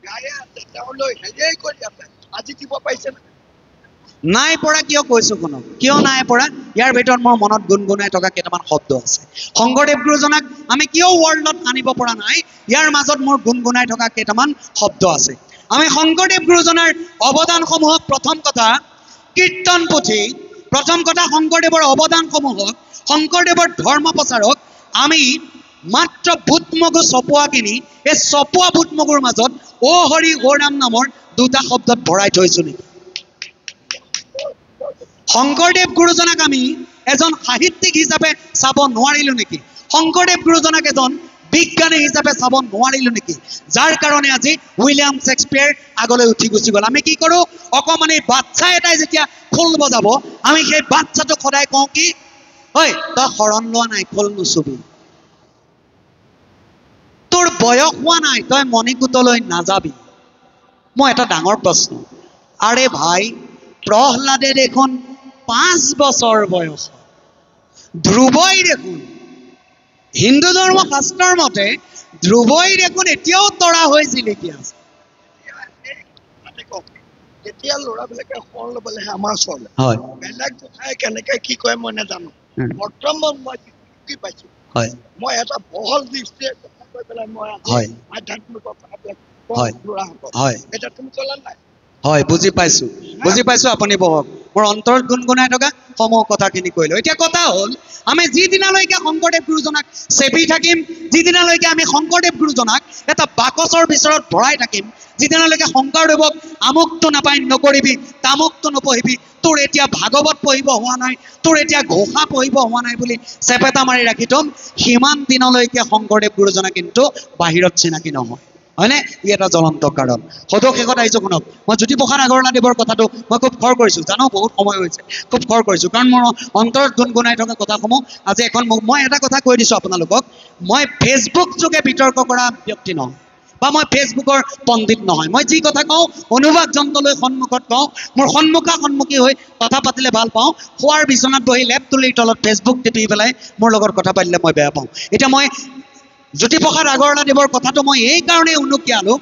গায়ে আছে, তেওঁলৈ হেৰিয়েই কৰি আছে, আজি দিব পাৰিছে নে? নাই পৰা। কিয় কৈছো শুনক, কিয় নাই পৰা? ইয়াৰ ভিতৰত মোৰ মনত গুণগুণাই থকা কেইটামান শব্দ আছে। শংকৰদেৱ গুৰুজনাক আমি কিয় ৱৰ্ল্ডত আনিব পৰা নাই, ইয়াৰ মাজত মোৰ গুণগুণাই থকা কেইটামান শব্দ আছে। আমি শংকৰদেৱ গুৰুজনাৰ অৱদানসমূহক, প্ৰথম কথা কীৰ্তন পুথি, প্ৰথম কথা শংকৰদেৱৰ অৱদানসমূহক, শংকৰদেৱৰ ধৰ্ম প্ৰচাৰক আমি মাত্ৰ বুট মগু চপোৱা কিনি এই চপোৱা বুট মগুৰ মাজত অ' হৰি অ' ৰাম নামৰ দুটা শব্দত ভৰাই থৈছো নেকি? শংকৰদেৱ গুৰুজনাক আমি এজন সাহিত্যিক হিচাপে চাব নোৱাৰিলো নেকি? শংকৰদেৱ গুৰুজনাক এজন বিজ্ঞানী হিচাপে চাব নোৱাৰিলো নেকি? যাৰ কাৰণে আজি উইলিয়াম শ্বেক্সপিয়েৰ আগলৈ উঠি গুচি গ'ল। আমি কি কৰোঁ, অকণমানি বাচ্ছা এটাই যেতিয়া খোল বজাব, আমি সেই বাচ্ছাটোক সদায় কওঁ কি, ঐ তই শৰণ লোৱা নাই, খোল নুচুবি, তোৰ বয়স হোৱা নাই, তই মণিকূটলৈ নাযাবি। মই এটা ডাঙৰ প্ৰশ্ন, আৰে ভাই প্ৰহ্লাদে দেখোন 5 বছৰ বয়স, ধ্ৰুৱই দেখোন হিন্দু ধৰ্ম শাস্ত্ৰৰ মতে ধ্ৰুৱই দেখোন এতিয়াও তৰা হৈ জিলিকি আছে। যেতিয়া ল'ৰাবিলাকে শৰণ ল'বলৈ আহে আমাৰ ওচৰলৈ, হয়, বেলেগ কথাই কেনেকে কি কয় মই নাজানো, বৰ্তমান মই কি পাইছো, হয়, মই এটা বহল দৃষ্টিৰে কথা কৈ পেলাই মই হয়, আধ্যাত্মিক কথাবিলাক হয়, ল'ৰাহঁতক। হয়। এতিয়া তুমি ক'লা নাই? হয়, বুজি পাইছো, বুজি পাইছো। আপুনি বহক, মোৰ অন্তৰত গুণগুণাই থকা সমূহ কথাখিনি কৈ লওঁ। এতিয়া কথা হ'ল, আমি যিদিনালৈকে শংকৰদেৱ গুৰুজনাক চেপি থাকিম, যিদিনালৈকে আমি শংকৰদেৱ গুৰুজনাক এটা বাকচৰ ভিতৰত ভৰাই থাকিম, যিদিনালৈকে শংকৰদেৱক আমুকটো নাপাই নকৰিবি, তামুকটো নপঢ়িবি, তোৰ এতিয়া ভাগৱত পঢ়িব হোৱা নাই, তোৰ এতিয়া ঘোষা পঢ়িব হোৱা নাই বুলি চেপেটা মাৰি ৰাখি থ'ম, সিমান দিনলৈকে শংকৰদেৱ গুৰুজনা কিন্তু বাহিৰত চিনাকি নহয়, হয়নে? ই এটা জ্বলন্ত কাৰণ। সদৌ শেষত আহিছোঁ শুনক, মই জ্যোতিপ্ৰসাদ আগৰৱালাদেৱৰ কথাটো মই খুব খৰ কৰিছোঁ, জানো বহুত সময় হৈছে, খুব খৰ কৰিছোঁ, কাৰণ মোৰ অন্তৰত গুণগুণাই থকা কথাসমূহ আজি এখন মই এটা কথা কৈ দিছোঁ আপোনালোকক, মই ফেচবুক যোগে বিতৰ্ক কৰা ব্যক্তি নহয় বা মই ফেচবুকৰ পণ্ডিত নহয়। মই যি কথা কওঁ অনুবাদ যন্ত্ৰলৈ সন্মুখত কওঁ, মোৰ সন্মুখা সন্মুখী হৈ কথা পাতিলে ভাল পাওঁ। শোৱাৰ বিচনাত বহি লেপ তুলিৰ তলত ফেচবুক টিপি পেলাই মোৰ লগত কথা পাতিলে মই বেয়া পাওঁ। এতিয়া মই জ্যোতিপ্ৰসাদ আগৰৱালাদেৱৰ কথাটো মই এইকাৰণেই উনুকিয়ালোঁ,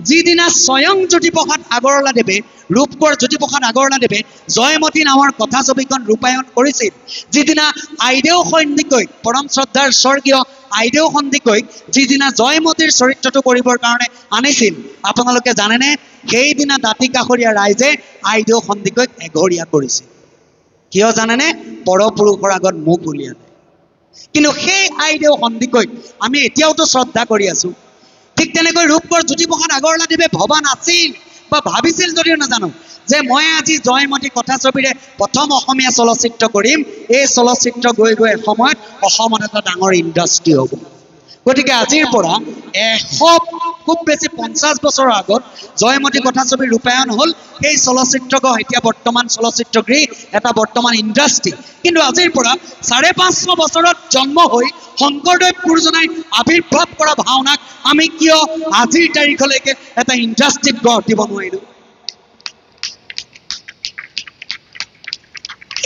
যিদিনা স্বয়ং জ্যোতিপ্ৰসাদ আগৰৱালাদেৱে, ৰূপকোঁৱৰ জ্যোতিপ্ৰসাদ আগৰৱালাদেৱে জয়মতী নামৰ কথাছবিখন ৰূপায়ণ কৰিছিল, যিদিনা আইদেউ সন্দিকৈক, পৰম শ্ৰদ্ধাৰ স্বৰ্গীয় আইদেউ সন্দিকৈক যিদিনা জয়মতীৰ চৰিত্ৰটো কৰিবৰ কাৰণে আনিছিল, আপোনালোকে জানেনে সেইদিনা দাঁতি কাষৰীয়া ৰাইজে আইদেউ সন্দিকৈক এঘৰীয়া কৰিছিল। কিয় জানেনে? পৰপুৰুষৰ আগত মুখ উলিয়ালে। কিন্তু সেই আইদেউ সন্দিকৈক আমি এতিয়াওতো শ্ৰদ্ধা কৰি আছো। ঠিক তেনেকৈ ৰূপকোঁৱৰ জ্যোতিপ্ৰসাদ আগৰৱালাদেৱে ভবা নাছিল বা ভাবিছিল যদিও নাজানো যে মই আজি জয়মতী কথাছবিৰে প্ৰথম অসমীয়া চলচ্চিত্ৰ কৰিম, এই চলচ্চিত্ৰ গৈ গৈ এসময়ত অসমত এটা ডাঙৰ ইণ্ডাষ্ট্ৰী হ'ব। গতিকে আজিৰ পৰা খুব বেছি 50 বছৰৰ আগত জয়মতী কথাছবি ৰূপায়ণ হ'ল। সেই চলচ্চিত্ৰগৃহ এতিয়া বৰ্তমান চলচ্চিত্ৰগৃহ এটা বৰ্তমান ইণ্ডাষ্ট্ৰী। কিন্তু আজিৰ পৰা 550 বছৰত জন্ম হৈ শংকৰদেৱ গুৰুজনাই আৱিৰ্ভাৱ কৰা ভাওনাক আমি কিয় আজিৰ তাৰিখলৈকে এটা ইণ্ডাষ্ট্ৰীত গঢ় দিব নোৱাৰিলোঁ?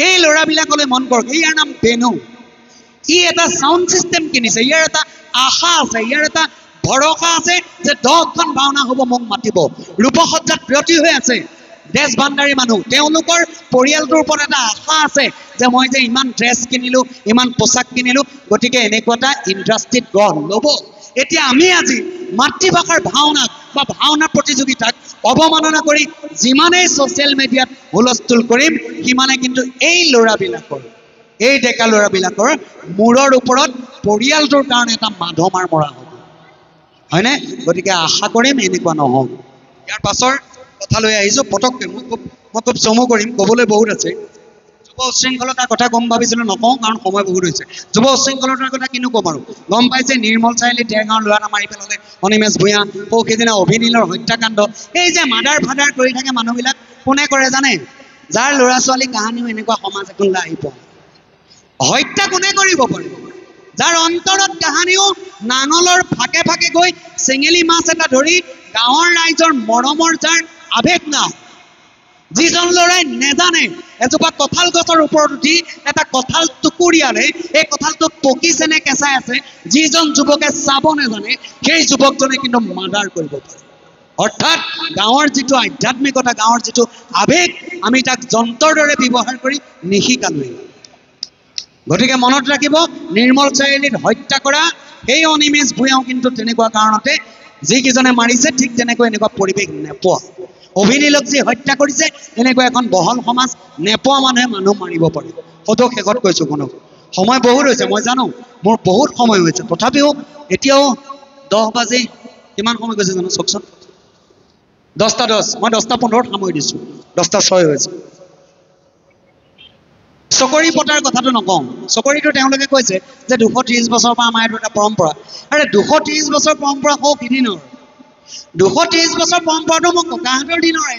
এই ল'ৰাবিলাকলৈ মন কৰক, ইয়াৰ নাম বেনু, ই এটা চাউণ্ড চিষ্টেম কিনিছে, ইয়াৰ এটা আশা আছে, ইয়াৰ এটা ভৰসা আছে যে 10খন ভাওনা হ'ব, মোক মাতিব। ৰূপসজ্জাত ব্ৰতী হৈ আছে ড্ৰেছ ভাণ্ডাৰী মানুহ, তেওঁলোকৰ পৰিয়ালটোৰ ওপৰত এটা আশা আছে যে মই যে ইমান ড্ৰেছ কিনিলোঁ, ইমান পোচাক কিনিলোঁ, গতিকে এনেকুৱা এটা ইণ্ডাষ্ট্ৰীত গঢ় ল'ব। এতিয়া আমি আজি মাতৃভাষাৰ ভাওনাক বা ভাওনা প্ৰতিযোগিতাক অৱমাননা কৰি যিমানেই ছ'চিয়েল মিডিয়াত হুলস্থুল কৰিম, সিমানে কিন্তু এই ল'ৰাবিলাকৰ, এই ডেকা ল'ৰাবিলাকৰ মূৰৰ ওপৰত পৰিয়ালটোৰ কাৰণে এটা মাধমাৰ মৰা হ'ব, হয়নে? গতিকে আশা কৰিম এনেকুৱা নহওক। ইয়াৰ পাছৰ কথা লৈ আহিছোঁ পটককৈ, মই খুব চমু কৰিম, ক'বলৈ বহুত আছে। যুৱ উচ্ছৃংখলতাৰ কথা গম ভাবিছিলোঁ নকওঁ, কাৰণ সময় বহুত হৈছে। যুৱ উচ্ছৃংখলতাৰ কথা কিনো ক'ম আৰু, গম পাইছে নিৰ্মল চাৰিআলি দেৰগাঁৱৰ ল'ৰা এটা মাৰি পেলালে, অনিমেষ ভূঞা, সৌ সেইদিনা অভিনীলৰ হত্যাকাণ্ড। এই যে মাদাৰ ফাদাৰ কৰি থাকে মানুহবিলাক, কোনে কৰে জানে? যাৰ ল'ৰা ছোৱালী কাহানিও এনেকুৱা সমাজ এখনলৈ আহি পোৱা। হত্যা কোনে কৰিব পাৰে? যাৰ অন্তৰত কাহানিও নাঙলৰ ফাকে ফাকে গৈ চেঙেলী মাছ এটা ধৰি গাঁৱৰ ৰাইজৰ মৰমৰ যাৰ আৱেগ নাই, যিজন ল'ৰাই নেজানে এজোপা কঁঠাল গছৰ ওপৰত উঠি এটা কঁঠাল টুকুৰিয়ালে এই কঁঠালটো পকিছে নে কেঁচাই আছে, যিজন যুৱকে চাব নেজানে, সেই যুৱকজনে কিন্তু মাৰ্ডাৰ কৰিব পাৰে। অৰ্থাৎ গাঁৱৰ যিটো আধ্যাত্মিকতা, গাঁৱৰ যিটো আৱেগ, আমি তাক যন্ত্ৰৰ দৰে ব্যৱহাৰ কৰি নিশিকালোৱেই। গতিকে মনত ৰাখিব, নিৰ্মল চাৰিআলিত হত্যা কৰা সেই অনিমেষ ভূঞাও কিন্তু তেনেকুৱা কাৰণতে যিকেইজনে মাৰিছে ঠিক তেনেকৈ এনেকুৱা পৰিৱেশ নেপোৱা। অভিনীলক যি হত্যা কৰিছে, এনেকুৱা এখন বহল সমাজ নেপোৱা মানুহে মানুহ মাৰিব পাৰে। সদৌ শেষত কৈছোঁ, কোনো সময় বহুত হৈছে, মই জানো মোৰ বহুত সময় হৈছে, তথাপিও এতিয়াও 10 বাজি কিমান সময় গৈছে জানো চাওকচোন, 10:10, মই 10:15 সামৰি দিছোঁ, 10:06 হৈছে। চকৰি পতাৰ কথাটো নকওঁ, চকৰিটো তেওঁলোকে কৈছে যে 230 বছৰৰ পৰা আমাৰ এইটো এটা পৰম্পৰা। আৰে 230 বছৰ পৰম্পৰা হওক এদিনৰ, 230 বছৰ পৰম্পৰাটো মোৰ ককাহঁতৰ দিনৰে,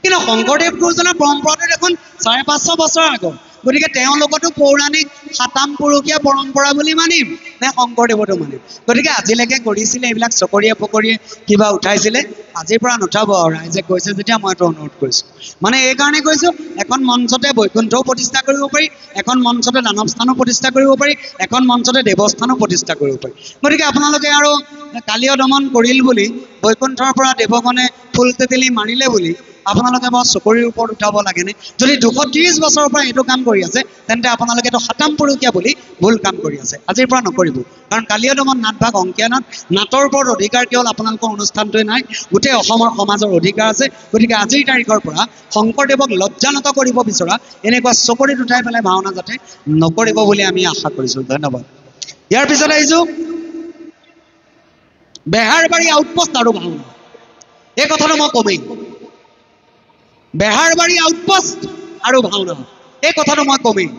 কিন্তু শংকৰদেৱ গুৰুজনাৰ পৰম্পৰাটো দেখোন 550 বছৰৰ আগৰ। গতিকে তেওঁলোকতো পৌৰাণিক সাতাম পুৰুষীয়া পৰম্পৰা বুলি মানিম নে শংকৰদেৱতো মানিম? গতিকে আজিলৈকে কৰিছিলে এইবিলাক চকৰিয়ে পকৰিয়ে কিবা উঠাইছিলে, আজিৰ পৰা নুঠাব আৰু। ৰাইজে কৈছে যেতিয়া মই এইটো অনুৰোধ কৰিছোঁ, মানে এইকাৰণে কৈছোঁ, এখন মঞ্চতে বৈকুণ্ঠও প্ৰতিষ্ঠা কৰিব পাৰি, এখন মঞ্চতে দানৱ স্থানো প্ৰতিষ্ঠা কৰিব পাৰি, এখন মঞ্চতে দেৱস্থানো প্ৰতিষ্ঠা কৰিব পাৰি। গতিকে আপোনালোকে আৰু কালীয় দমন কৰিল বুলি, বৈকুণ্ঠৰ পৰা দেৱগণে ফুল তেতেলী মাৰিলে বুলি আপোনালোকে বাৰু চকৰিৰ ওপৰত উঠাব লাগেনে? যদি 230 বছৰৰ পৰা এইটো কাম কৰি আছে, তেন্তে আপোনালোকে এইটো সাতাম পুৰুষীয়া বুলি ভুল কাম কৰি আছে। আজিৰ পৰা নকৰিব, কাৰণ কালীয় দমন নাটভাগ অংকীয়া নাট, নাটৰ ওপৰত অধিকাৰ কেৱল আপোনালোকৰ অনুষ্ঠানটোৱে নাই, গোটেই অসমৰ সমাজৰ অধিকাৰ আছে। গতিকে আজিৰ তাৰিখৰ পৰা শংকৰদেৱক লজ্জানত কৰিব বিচৰা এনেকুৱা চকৰিত উঠাই পেলাই ভাওনা যাতে নকৰিব বুলি আমি আশা কৰিছোঁ। ধন্যবাদ। ইয়াৰ পিছত আহিছোঁ বেহাৰবাৰী আউটপোষ্ট আৰু ভাওনা। এই কথাটো মই কমেই, বেহাৰবাৰী আউটপোষ্ট আৰু ভাওনা, এই কথাটো মই কমেই।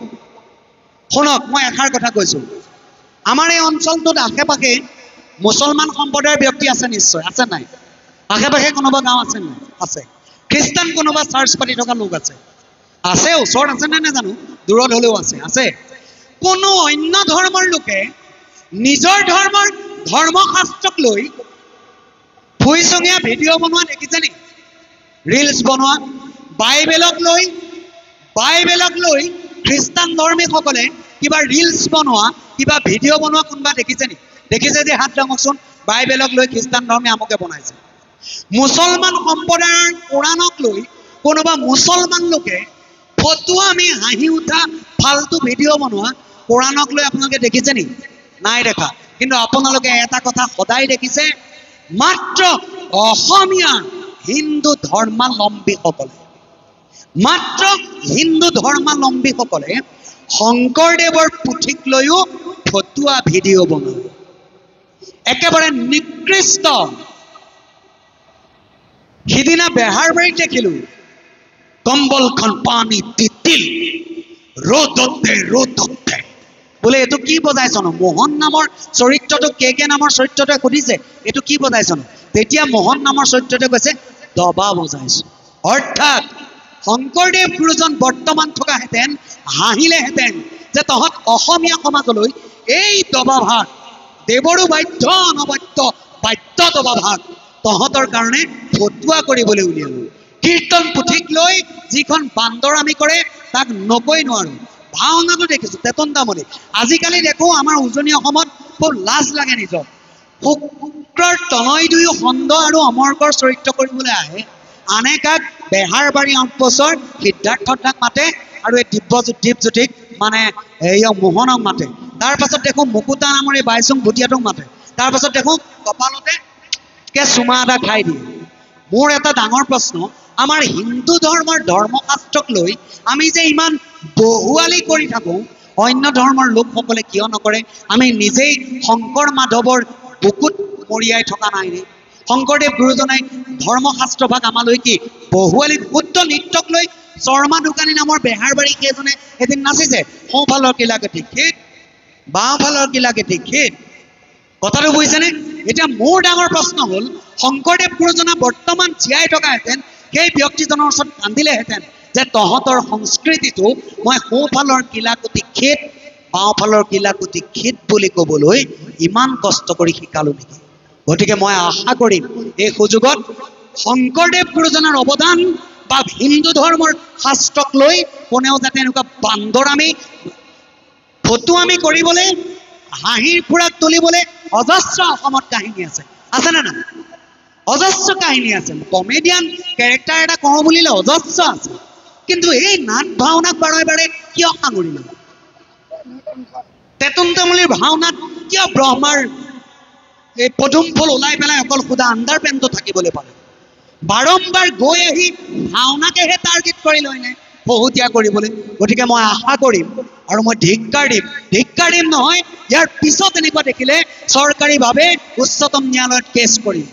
শুনক, মই এষাৰ কথা কৈছোঁ, আমাৰ এই অঞ্চলটোত আশে পাশে মুছলমান সম্প্ৰদায়ৰ ব্যক্তি আছে নিশ্চয়, আছে নাই? আশে পাশে কোনোবা গাঁও আছে নাই? আছে। খ্ৰীষ্টান কোনোবা চাৰ্চ পাতি থকা লোক আছে? আছে। ওচৰত আছে নে নাজানো, দূৰত হ'লেও আছে, আছে। কোনো অন্য ধৰ্মৰ লোকে নিজৰ ধৰ্মৰ ধৰ্মশাস্ত্ৰক লৈ ফুইচঙীয়া ভিডিঅ' বনোৱা দেখিছে নেকি? ৰিলচ বনোৱা, বাইবেলক লৈ খ্ৰীষ্টান ধৰ্মীসকলে কিবা ৰিলচ বনোৱা, কিবা ভিডিঅ' বনোৱা কোনোবা দেখিছে নেকি? দেখিছে যে হাত দাঙকচোন, বাইবেলক লৈ খ্ৰীষ্টান ধৰ্মী আমুকে বনাইছে। মুছলমান সম্প্ৰদায়ৰ কোৰাণক লৈ কোনোবা মুছলমান লোকে ফটোৱা আমি হাঁহি উঠা ফাল্টু ভিডিঅ' বনোৱা কোৰাণক লৈ আপোনালোকে দেখিছে নেকি? নাই দেখা। কিন্তু আপোনালোকে এটা কথা সদায় দেখিছে, মাত্ৰ অসমীয়া হিন্দু ধৰ্মাৱলম্বীসকলে, মাত্ৰ হিন্দু ধৰ্মাৱলম্বীসকলে শংকৰদেৱৰ পুথিক লৈও ফটুৱা ভিডিঅ' বনায়। একেবাৰে নিকৃষ্ট। সিদিনা বেহাৰবাৰীত দেখিলোঁ, কম্বলখন পানী তিতিল, ৰ'দতে ৰ'দতে। বোলে এইটো কি বজাইছনো? মোহন নামৰ চৰিত্ৰটো কে কে নামৰ চৰিত্ৰটোৱে সুধিছে এইটো কি বজাইছনো? তেতিয়া মোহন নামৰ চৰিত্ৰটোৱে কৈছে দবা বজাইছো। অৰ্থাৎ শংকৰদেৱ গুৰুজন বৰ্তমান থকাহেঁতেন হাঁহিলেহেঁতেন যে তহঁত অসমীয়া সমাজলৈ এই দবা ভাগ, দেৱৰো বাদ্য অনবদ্য বাদ্য দবা ভাগ তহঁতৰ কাৰণে ফটুৱা কৰিবলৈ উলিয়ালো। কীৰ্তন পুথিক লৈ যিখন বান্দৰামি কৰে তাক নকৈ নোৱাৰো। ভাওনাটো দেখিছো টেটন তামুলী, আজিকালি দেখো আমাৰ উজনি অসমত খুব লাজ লাগে নিজৰ। শুক্ৰৰ তনয় দুয়ো খণ্ড আৰু অমৰ্কৰ চৰিত্ৰ কৰিবলৈ আহে, আনে কাক বেহাৰবাৰী আউটপোষ্টৰ সিদ্ধাৰ্থ দাক মাতে আৰু এই দীপজ্যোতিক মানে এই মোহনক মাতে। তাৰ পাছত দেখো মুকুতা নামৰ এই বাইচুং ভুটীয়াটোক মাতে। তাৰ পাছত দেখো কপালতে কে চুমা এটা খাই দিয়ে। মোৰ এটা ডাঙৰ প্ৰশ্ন, আমাৰ হিন্দু ধৰ্মৰ ধৰ্মশাস্ত্ৰক লৈ আমি যে ইমান বহুৱালি কৰি থাকোঁ, অন্য ধৰ্মৰ লোকসকলে কিয় নকৰে? আমি নিজেই শংকৰ মাধৱৰ বুকুত মৰিয়াই থকা নাইনে? শংকৰদেৱ গুৰুজনাই ধৰ্মশাস্ত্ৰ ভাগ আমালৈ কি বহুৱালি শুদ্ধ নৃত্যক লৈ শৰ্মা দোকানী নামৰ বেহাৰবাৰী কেইজনে এদিন নাচিছে, সোঁফালৰ কিলাকুটি খেত, বাওঁফালৰ কিলাকুটি খেত। কথাটো বুজিছেনে? এতিয়া মোৰ ডাঙৰ প্ৰশ্ন হ'ল, শংকৰদেৱ গুৰুজনা বৰ্তমান জীয়াই থকাহেঁতেন সেই ব্যক্তিজনৰ ওচৰত কান্দিলেহেঁতেন যে তহঁতৰ সংস্কৃতিটো মই সোঁফালৰ কিলাকুটি খেত, বাওঁফালৰ কিলাকুটি খেত বুলি ক'বলৈ ইমান কষ্ট কৰি শিকালো নেকি? গতিকে মই আশা কৰিম এই সুযোগত শংকৰদেৱ গুৰুজনাৰ অৱদান বা হিন্দু ধৰ্মৰ শাস্ত্ৰক লৈ কোনেও যাতে এনেকুৱা বান্দৰামি ফটুৱামি কৰিবলৈ, হাঁহিৰ খোৰাক তুলিবলৈ অজস্ৰ অসমত কাহিনী আছে, আছেনে নাই? অজস্ৰ কাহিনী আছে। কমেডিয়ান কেৰেক্টাৰ এটা কওঁ বুলিলে অজস্ৰ আছে, কিন্তু এই নাট ভাওনাক বাৰে বাৰে কিয় সাঙুৰিলে? টেটুন তামুলীৰ ভাওনাত কিয় ব্ৰহ্মাৰ এই পদুম ফুল ওলাই পেলাই অকল সুধা আণ্ডাৰ পেণ্টটো থাকিবলৈ পালে? বাৰম্বাৰ গৈ আহি ভাওনাকেহে টাৰ্গেট কৰি লয়নে বহুতীয়া কৰিবলৈ? গতিকে মই আশা কৰিম আৰু মই ধিক্কাৰ দিম, ধিক্কাৰ দিম নহয়, ইয়াৰ পিছত এনেকুৱা দেখিলে চৰকাৰীভাৱে উচ্চতম ন্যায়ালয়ত কেছ কৰিম,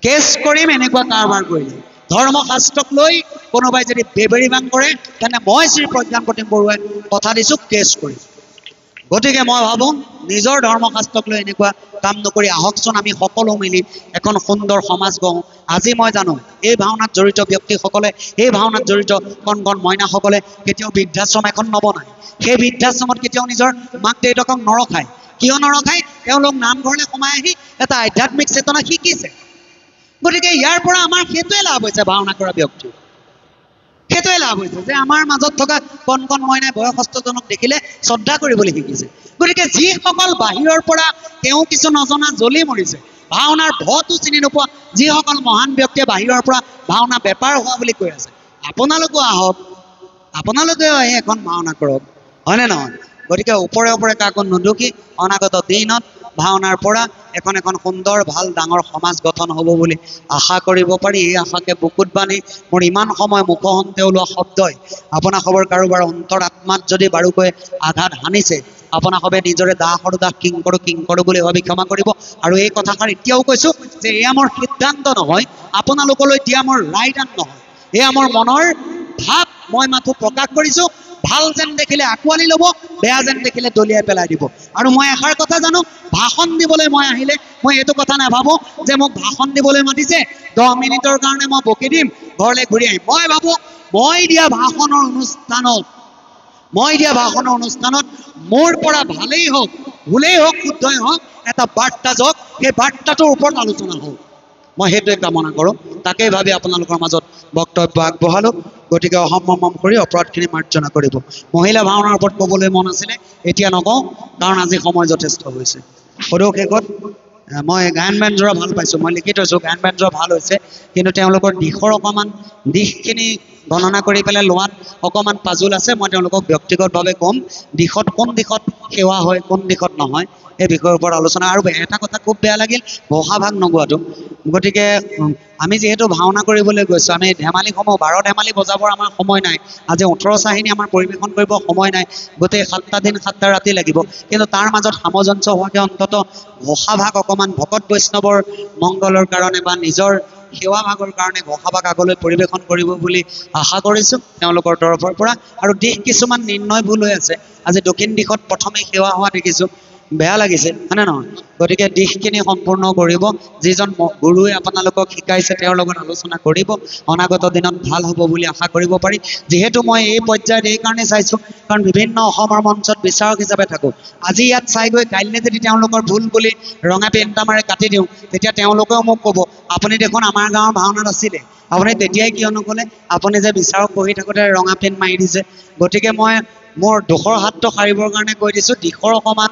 কেছ কৰিম এনেকুৱা কাৰবাৰ কৰিলে। ধৰ্মশাস্ত্ৰক লৈ কোনোবাই যদি বেবেৰিবাং কৰে তেনে মই শ্ৰী প্ৰজ্ঞান প্ৰতিম বৰুৱাই কথা দিছোঁ, কেছ কৰিম। গতিকে মই ভাবোঁ নিজৰ ধৰ্মশাস্ত্ৰক লৈ এনেকুৱা কাম নকৰি আহকচোন আমি সকলো মিলি এখন সুন্দৰ সমাজ গঢ়োঁ। আজি মই জানো এই ভাওনাত জড়িত ব্যক্তিসকলে, এই ভাওনাত জড়িত কণ কণ মইনাসকলে কেতিয়াও বৃদ্ধাশ্ৰম এখন নবনায়, সেই বৃদ্ধাশ্ৰমত কেতিয়াও নিজৰ মাক দেউতাকক নৰখায়। কিয় নৰখায়? তেওঁলোক নামঘৰলৈ সোমাই আহি এটা আধ্যাত্মিক চেতনা শিকিছে। গতিকে ইয়াৰ পৰা আমাৰ সেইটোৱে লাভ হৈছে, ভাওনা কৰা ব্যক্তিৰ সেইটোৱে লাভ হৈছে যে আমাৰ মাজত থকা কণ কণ মইনাই বয়সস্থজনক দেখিলে শ্ৰদ্ধা কৰিবলৈ শিকিছে। গতিকে যিসকল বাহিৰৰ পৰা তেওঁ কিছু নজনা জ্বলি মৰিছে, ভাওনাৰ ভটো চিনি নোপোৱা যিসকল মহান ব্যক্তিয়ে বাহিৰৰ পৰা ভাওনা বেপাৰ হোৱা বুলি কৈ আছে, আপোনালোকো আহক, আপোনালোকেও আহি এখন ভাওনা কৰক, হয়নে নহয়? গতিকে ওপৰে ওপৰে কাকো নুদুখি অনাগত দিনত ভাওনাৰ পৰা এখন এখন সুন্দৰ ভাল ডাঙৰ সমাজ গঠন হ'ব বুলি আশা কৰিব পাৰি। এই আশাকে বুকুত বান্ধি মোৰ ইমান সময় মুখহন্তে ওলোৱা শব্দই আপোনাসৱৰ কাৰোবাৰ অন্তৰাত্মাত যদি বাৰুকৈ আঘাত হানিছে, আপোনাসৱে নিজৰে দাস সৰু দাস কিংকৰো কিংকৰো বুলি ভাবি ক্ষমা কৰিব। আৰু এই কথাষাৰ এতিয়াও কৈছোঁ যে এয়া মোৰ সিদ্ধান্ত নহয়, আপোনালোকলৈ দিয়া মোৰ ৰায়দান নহয়, এয়া মোৰ মনৰ ভাৱ, মই মাথো প্ৰকাশ কৰিছোঁ। ভাল যেন দেখিলে আঁকোৱালি ল'ব, বেয়া যেন দেখিলে দলিয়াই পেলাই দিব। আৰু মই এষাৰ কথা জানো, ভাষণ দিবলৈ মই আহিলে মই এইটো কথা নাভাবোঁ যে মোক ভাষণ দিবলৈ মাতিছে 10 মিনিটৰ কাৰণে মই বকি দিম ঘৰলৈ ঘূৰি আহিম। মই ভাবোঁ মই দিয়া ভাষণৰ অনুষ্ঠানত, মই দিয়া ভাষণৰ অনুষ্ঠানত মোৰ পৰা ভালেই হওক ভুলেই হওক শুদ্ধই হওক এটা বাৰ্তা যাওক, সেই বাৰ্তাটোৰ ওপৰত আলোচনা হওক, মই সেইটোৱে কামনা কৰোঁ। তাকেই ভাবি আপোনালোকৰ মাজত বক্তব্য আগবঢ়ালোঁ। গতিকে অসম কৰি অপৰাধখিনি মাৰ্জনা কৰিব। মহিলা ভাওনাৰ ওপৰত ক'বলৈ মন আছিলে, এতিয়া নকওঁ, কাৰণ আজি সময় যথেষ্ট হৈছে। সদৌ শেষত মই গায়ন বায়ন যোৰা ভাল পাইছোঁ, মই লিখি থৈছোঁ গায়ন বায়ন যোৰা ভাল হৈছে, কিন্তু তেওঁলোকৰ দিশৰ অকণমান দিশখিনি গণনা কৰি পেলাই লোৱাত অকণমান পাজুল আছে। মই তেওঁলোকক ব্যক্তিগতভাৱে ক'ম দিশত কোন দিশত সেৱা হয় কোন দিশত নহয়, এই বিষয়ৰ ওপৰত আলোচনা। আৰু এটা কথা খুব বেয়া লাগিল, ঘোষাভাগ নগোৱাটো। গতিকে আমি যিহেতু ভাওনা কৰিবলৈ গৈছোঁ, আমি ধেমালিসমূহ 12 ধেমালি বজাবৰ আমাৰ সময় নাই, আজি 18 চাহিনী আমাৰ পৰিৱেশন কৰিব সময় নাই, গোটেই 7টা দিন 7টা ৰাতি লাগিব। কিন্তু তাৰ মাজত সামঞ্জস্য হোৱাকৈ অন্ততঃ ঘোষাভাগ অকণমান ভকত বৈষ্ণৱৰ মংগলৰ কাৰণে বা নিজৰ সেৱা ভাগৰ কাৰণে ঘোষাভাগ আগলৈ পৰিৱেশন কৰিব বুলি আশা কৰিছোঁ তেওঁলোকৰ তৰফৰ পৰা। আৰু দিশ কিছুমান নিৰ্ণয় ভুল হৈ আছে, আজি দক্ষিণ দিশত প্ৰথমে সেৱা হোৱা দেখিছোঁ, বেয়া লাগিছে, হয়নে নহয়? গতিকে দিশখিনি সম্পূৰ্ণ কৰিব, যিজন গুৰুৱে আপোনালোকক শিকাইছে তেওঁৰ লগত আলোচনা কৰিব, অনাগত দিনত ভাল হ'ব বুলি আশা কৰিব পাৰি। যিহেতু মই এই পৰ্যায়ত এইকাৰণে চাইছোঁ, কাৰণ বিভিন্ন অসমৰ মঞ্চত বিচাৰক হিচাপে থাকোঁ। আজি ইয়াত চাই গৈ কাইলৈ যদি তেওঁলোকৰ ভুল বুলি ৰঙা পেইণ্টামাৰে কাটি দিওঁ, তেতিয়া তেওঁলোকেও মোক ক'ব, আপুনি দেখোন আমাৰ গাঁৱৰ ভাওনাত আছিলে, আপুনি তেতিয়াই কিয় নক'লে, আপুনি যে বিচাৰক বহি থাকোঁতে ৰঙা পেইণ্ট মাৰি দিছে। গতিকে মই মোৰ দোষৰ হাতটো সাৰিবৰ কাৰণে কৈ দিছোঁ, দিশৰ অকণমান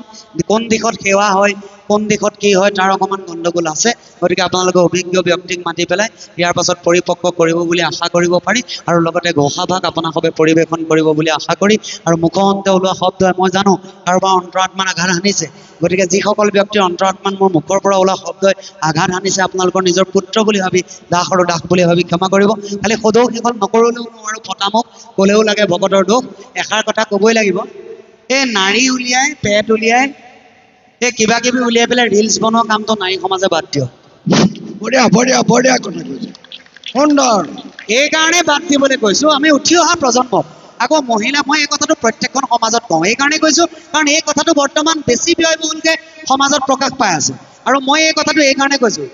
কোন দিশত সেৱা হয়, কোন দিশত কি হয় তাৰ অকণমান গণ্ডগোল আছে। গতিকে আপোনালোকে অভিজ্ঞ ব্যক্তিক মাতি পেলাই ইয়াৰ পাছত পৰিপক্ক কৰিব বুলি আশা কৰিব পাৰি, আৰু লগতে ঘোষাভাগ আপোনাসবে পৰিৱেশন কৰিব বুলি আশা কৰি, আৰু মুখহন্তে ওলোৱা শব্দই মই জানো কাৰোবাৰ অন্তৰাত্মাত আঘাত হানিছে, গতিকে যিসকল ব্যক্তিৰ অন্তৰাত্মাত মোৰ মুখৰ পৰা ওলোৱা শব্দই আঘাত হানিছে, আপোনালোকৰ নিজৰ পুত্ৰ বুলি ভাবি, দাস আৰু দাস বুলি ভাবি ক্ষমা কৰিব। খালি সদৌ শেষত নকৰিলেও নোৱাৰোঁ, ফটামুখ ক'লেও লাগে ভকতৰ দোষ, এষাৰ কথা ক'বই লাগিব। এই নাৰী উলিয়াই, পেট উলিয়াই, এই কিবা কিবি উলিয়াই পেলাই ৰিলচ বনোৱা কামটো নাৰী সমাজে বাদ দিয়ক। বঢ়িয়া বঢ়িয়া বঢ়িয়া কথা কৈছে, সুন্দৰ। এইকাৰণে বাদ দিবলৈ কৈছোঁ, আমি উঠি অহা প্ৰজন্মক, আকৌ মহিলা, মই এই কথাটো প্ৰত্যেকখন সমাজত কওঁ, এইকাৰণে কৈছোঁ কাৰণ এই কথাটো বৰ্তমান বেছি ব্যয়বহুলকৈ সমাজত প্ৰকাশ পাই আছে। আৰু মই এই কথাটো এইকাৰণে কৈছোঁ,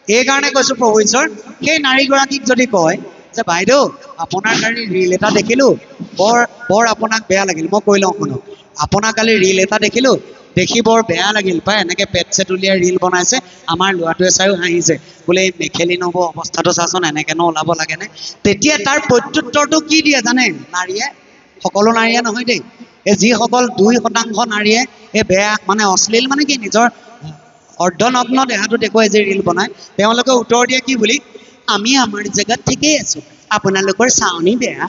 এইকাৰণে কৈছোঁ প্ৰভু ঈশ্বৰ, সেই নাৰীগৰাকীক যদি কয় যে বাইদেউ আপোনাৰ কালি ৰিল এটা দেখিলোঁ, বৰ বৰ আপোনাক বেয়া লাগিল, মই কৈ লওঁ শুনক, আপোনাৰ কালি ৰিল এটা দেখিলোঁ, দেখি বৰ বেয়া লাগিল পাই, এনেকৈ পেট চেট উলিয়াই ৰিল বনাইছে, আমাৰ ল'ৰাটোৱে চায়ো হাঁহিছে, বোলে এই মেখেলি নব অৱস্থাটো চাচোন, এনেকৈনো ওলাব লাগেনে? তেতিয়া তাৰ প্ৰত্যুত্তৰটো কি দিয়ে জানে নাৰীয়ে? সকলো নাৰীয়ে নহয় দেই, এই যিসকল 2% নাৰীয়ে এই বেয়া মানে অশ্লীল মানে কি নিজৰ অৰ্ধনগ্ন দেহাটো দেখুৱাই যে ৰিল বনায়, তেওঁলোকে উত্তৰ দিয়ে কি বুলি, আমি আমাৰ জেগাত ঠিকেই আছোঁ, আপোনালোকৰ চাউনি বেয়া।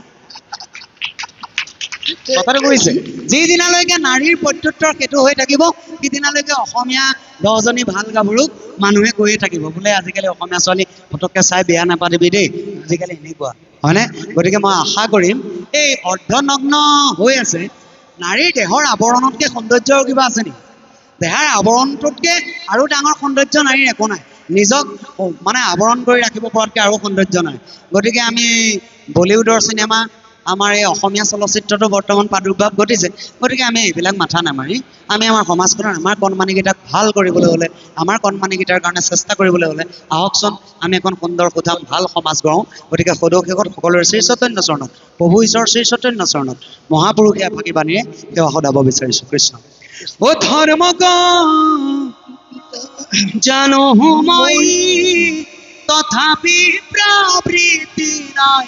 কথাটো কৈছে, যিদিনালৈকে নাৰীৰ প্ৰত্যুত্তৰ সেইটো হৈ থাকিব, সিদিনালৈকে অসমীয়া 10জনী ভাল গাভৰুক মানুহে কৈয়ে থাকিব, বোলে আজিকালি অসমীয়া ছোৱালী পটককৈ চাই বেয়া নাপাতিবি দেই, আজিকালি এনেকুৱা হয়নে? গতিকে মই আশা কৰিম, এই অৰ্ধনগ্ন হৈ আছে নাৰীৰ দেহৰ আৱৰণতকৈ সৌন্দৰ্য আৰু কিবা আছে নেকি? দেহাৰ আৱৰণটোতকৈ আৰু ডাঙৰ সৌন্দৰ্য নাৰীৰ একো নাই, নিজক মানে আৱৰণ কৰি ৰাখিব পৰাতকৈ আৰু সৌন্দৰ্য নাই। গতিকে আমি বলিউডৰ চিনেমা, আমাৰ এই অসমীয়া চলচ্চিত্ৰটো বৰ্তমান প্ৰাদুৰ্ভাৱ ঘটিছে, গতিকে আমি এইবিলাক মাথা নামাৰি আমি আমাৰ সমাজখনৰ আমাৰ কণমানিকেইটাক ভাল কৰিবলৈ হ'লে, আমাৰ কণমানিকেইটাৰ কাৰণে চেষ্টা কৰিবলৈ হ'লে আহকচোন আমি এখন সুন্দৰ সুঠাম ভাল সমাজ গঢ়োঁ। গতিকে সদৌ শেষত সকলোৰে শ্ৰী চৈতন্য চৰণত, প্ৰভু ঈশ্বৰ শ্ৰী চৈতন্য চৰণত মহাপুৰুষীয়া ফাঁকি বাণীৰে সেৱা সদাব বিচাৰিছোঁ। কৃষ্ণ। ও ধৰ্ম জানো মই তথাপি প্ৰবৃত্তি নাই,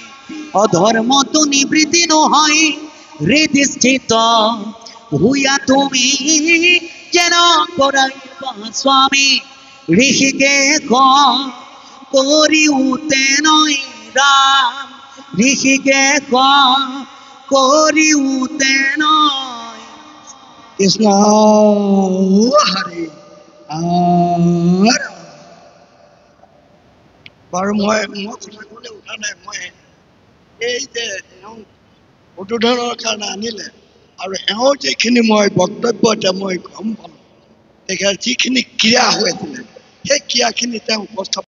অধৰ্মটো নিবৃত্তি নহয়, হৃদি স্থিত হুয়া তুমি যেন কৰাইবা স্বামী, ঋষিকেশ কৰিওতে নৈ ৰাম, ঋষিকেশ কৰিওতে নৈ। কৃষ্ণ হৰি। বাৰু মই কথা ক'বলৈ উঠা নাই, মই এই যে এওঁ উদ্বোধনৰ কাৰণে আনিলে আৰু এওঁৰ যিখিনি মই বক্তব্য এতিয়া মই গম পালোঁ, তেখেত যিখিনি ক্ৰিয়া হৈ আছিলে সেই ক্ৰিয়াখিনি তেওঁ উপস্থাপন